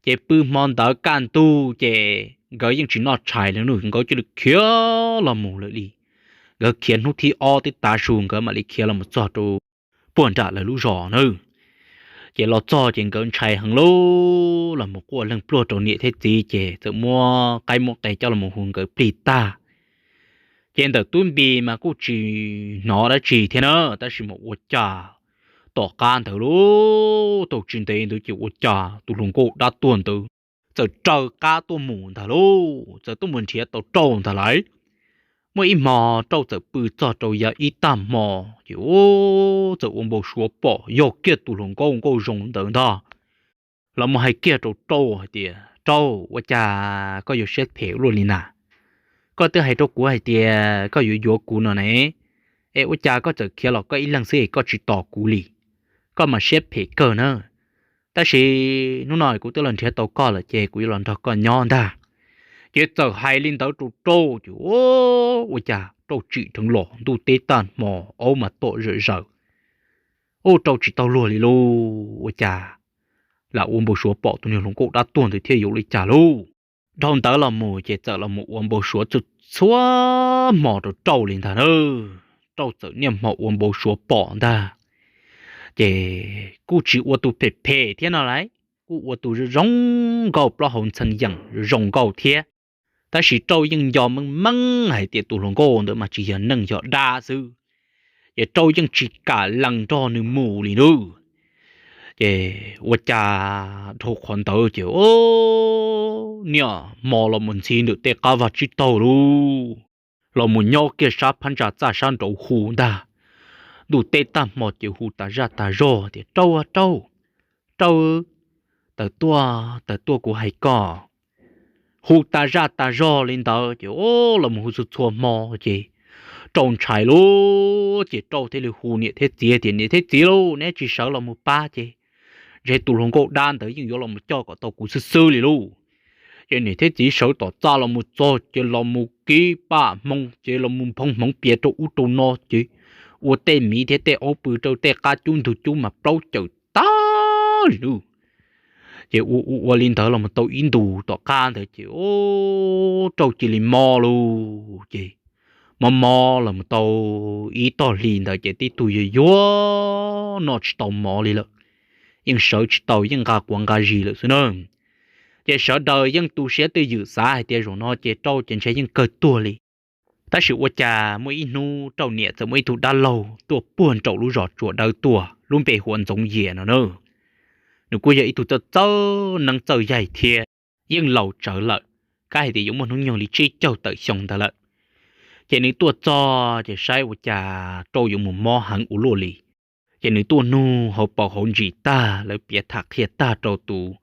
Ces pw hmo ntawd kaj ntug ces nkawd yeej tsis noj tshais li, nkawd cia li khiav los mus lawm li. Nkawd khiav hnub thib ob twb tav su nkawd mam li khiav los mus txog rau puag nram lawv lub zos na. Ces los txog ces nkawd ntshai heev lauj, los mus quaj leej pluag rau niam thiab txiv ces txawm muab qaib muab qe coj los mus hu nkawd plig tag. Ces ntawm Tub Npis mas kuj tsis hnov dab tsi thiab na, tab sis mas ua cas tom qab ntawd lauj, tau tsis ntev ntawd ces ua cas tus hluas nkauj dab tuag ntawd txawm raws qab tuaj mus ntag lauj, txawm tuaj mus nrhiav tau Rauj ntag lauj. Muaj ib hmo Rauj txawm pw txog rau yav ib tag hmo ces txawm ua npau suav pom yog kiag tus hluas nkauj Nkauj Zoo ntawd ntag los mus hais kiag rau Rauj hais tias, Rauj, ua cas koj yuav siab phem luaj li na? Koj twb hais rau kuv hais tias koj yuav yuav kuv no ne, es ua cas koj txawm khiav los koj ib leeg xwb es koj tsis tos kuv li? Koj mas siab phem kawg na. Tab sis hnub no kuv twb los nrhiav tau koj lawm ces kuv yuav los nrog koj nyob ntag. Ces txawm hais li ntawd rau Rauj ces ua cas Rauj tsim dheev los ntuj teb tag hmo, aub mas tom zawm zaws. Ub, Rauj tsis tau luag li lauj, ua cas lam ua npau suav pom tus niag hluas nkauj dab tuag ntawd thiab yuav ua li cas lauj? Dhau ntawd los mus ces txawm los mus ua npau suav txhua txhua hmo rau Rauj li ntag na. Rauj txawm niaj hmo ua npau suav pom ntag. Ces kuj tsis ua tus phem phem thiab no lauj, kuj ua tus zoo zoo nkauj, plaub hau ntxhee yeem zoo nkauj thiab. Tab sis Rauj yeej nco meej meej hais tias tus hluas nkauj ntawd mas tsis yog neeg, yog dab xwb. Ces Rauj yeej tsis kam lees nrog nws mus li nawb. Ces ua cas dhau qhov ntawd ces niaj hmo los mus ntxhi ntawm tej qab vaj tsib taug lauj, los mus nyob kiag sab phab ntsa txaj sab nraud hu ntag. Ntuj teb tag hmo ces hu tas zaj tas zog tias, Rauj, Rauj, Rauj, tawm tuaj, tawm tuaj kuv hais koj. Hu tas zaj tas zog li ntawd ces los mus hu txhua txhua hmo ces Rauj ntshai lauj, ces Rauj thiaj li hu niam thiab txiv tias, Niam thiab txiv lauj, neb tsis sawv los mus pab ces ntshe tus hluas nkauj dab ntawd yeej yuav los mus coj kom tau kuv xwb xwb li lauj. Ces niam thiab txiv sawv tom txaj los mus txog ces los mus kib paj hmoov ces los mus nphoo hmoov pias rau ub rau no ces ua tej miv thiab tej aub pw rau tej qab cub ntug cub mas plaub caws tag li lauj. Ces ua ua ua li ntawd los mus tau ib ntus tom qab ntawd ces Rauj cia li mob lauj, ces mob mob los mus tau ib tog hlis ntawd ces tib tug yuag yuag noj tsis tau mov li lawm, yeej sawv tsis tau, yeej nqa quav nqa zis lawm xwb na. Ces sawv daws yeej tu siab twj ywm xav hais tias zaum no ces Rauj ces ntshe yeej kawg tuag li. Tab sis ua cas muaj ib hnub Rauj niam txawm muaj ib tug dab laug tuaj puag nraum lub zos Tsuas Dawb tuaj, lub npe hu ua Ntxoov Yias no na. Nws kuj yog ib tug txawj txawj neeb txawj yaig thiab, yeej laus tsawv lawm, kab hais tias yuav muaj hnub nyoog li tsib caug tawm xyoo ntawd lawm. Ces nws tuaj txog ces saib ua cas Rauj yuav mus mob heev ua luaj li. Ces nws tuaj nug hauv paus hauv ntsis tag, lawv piav tham qhia tag rau tus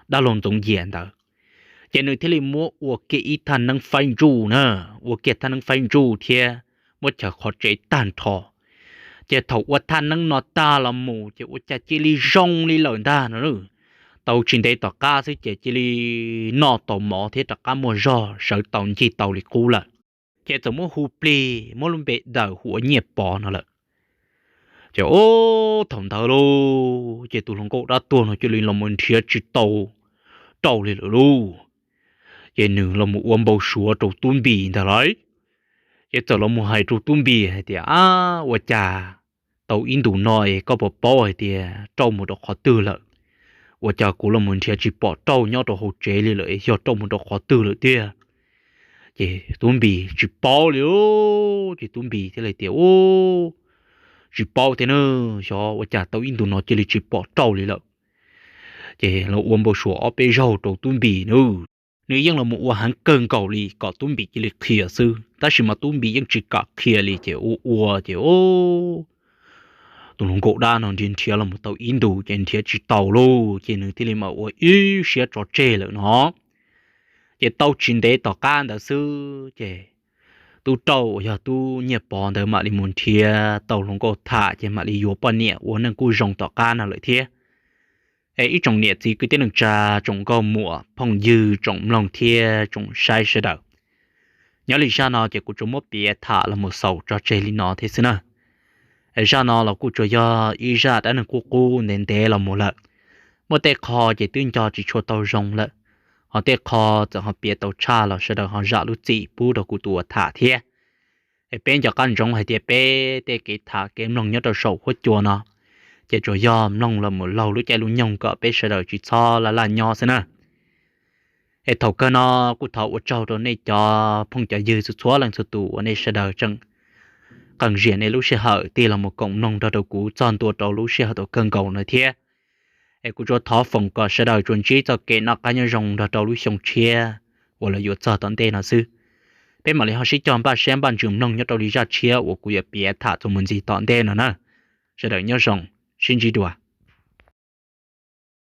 dab laug Ntxoov Yias ntawd, ces nws thiaj li muab ua kiag ib thaj neeb faib ntsuj na, ua kiag thaj neeb faib ntsuj thiab muab chaws qhov tsev tag nrho. Ces thaum ua thaj neeb no tag los mus ces ua cas cia li zoo li lawm ntag no. Tau tsis ntev tom qab xwb ces cia li noj tau mov thiab rov qab muaj zog sawv tau ncig tau li qub lawm. Ces txawm muab hu plig, muab lub npe daws hu ua Nyiaj Pov no lawm. Ces ub, thaum ntawd lauj, ces tus hluas nkauj dab tuag no cia li los mus nrhiav tsis tau Rauj li lawm lauj. Ces nws los mus ua npau suav rau Tub Npis ntag lauj. Ces txawm los mus hais rau Tub Npis hais tias, Ab, ua cas tau ib ntus no es koj puas paub hais tias Rauj mus rau qhov twg lawm? Ua cas kuv los mus nrhiav tsis pom Rauj nyob rau hauv tsev li lawm, yog Rauj mus rau qhov twg lawm tiag? Ces Tub Npis tsis paub li, ces Tub Npis thiaj li tias, Ub, tsis paub thiab na, xyov ua cas tau ib ntus no cia li tsis pom Rauj li lawm. Ces los ua npau suav ob peb zaug rau Tub Npis na. Nws yeej los mus ua heev kawg nkaus li kom Tub Npis cia li qhia xwb, tab sis mas Tub Npis yeej tsis kam qhia li. Ces ua ua ces tus hluas nkauj dab no nrhiav nrhiav los mus tau ib ntus ces nrhiav tsis tau lauj, ces nws thiaj li mam ua ib siab tso tseg lawm no. Ces tau tsis ntev tom qab ntawd xwb ces Tub Rauj uas yog Tub Nyiaj Pov ntawd mam li mus nrhiav tau hluas nkauj tham ces mam li yuav poj niam ua neej kuj zoo tom qab no lawm thiab. Es ib tsoom niam txiv kwv tij neej tsa, tsoom nkauj muam phooj ywg, tsoom mloog thiab tsoom saib sawv daws, nyob li zaj no ces kuv tsuas muab piav tham los mus xaus tso tseg li no thiab xwb na. Es zaj no los kuj tsuas yog ib zaj dab neeg qub qub ntev ntev los mus lawm. Muaj tej qho ces twb nco tsis tshua tau zoo lawm, ho tej qho txawm ho piav tau tshaj los sawv daws ho zam lub txim pub rau kuv tus uas tham thiab. Es peb nco qab ntsoov hais tias peb tej kev tham kev mloog nyob rau saum huab cua no ces tsuas yog mloog los mus laug lub caij lub nyoog kom peb sawv daws tsis txhob laj laj nyob xwb na. Es thaum kawg no kuj thov ua tsaug rau nej cov phooj cov ywg txhua txhua leej txhua tus uas nej sawv daws tseem qee ziam nej lub sij hawm tig los mus koom mloog nrog rau kuv txog ntua rau lub sij hawm thaum kawg nkaus no thiab. Es kuv tsuas thov foom kom sawv daws tsuas ntsib txoj kev noj qab nyob zoo nrog rau lub xyoo tshiab uas lawv yuav txog tom ntej no xwb. Peb mam li ho sib cog npaj siab npaj ntsws mloog nyob rau li zaj tshiab uas kuv yuav piav tham txuas mus ntxiv tom ntej no na. Sawv daws nyob zoo, sib ntsib dua.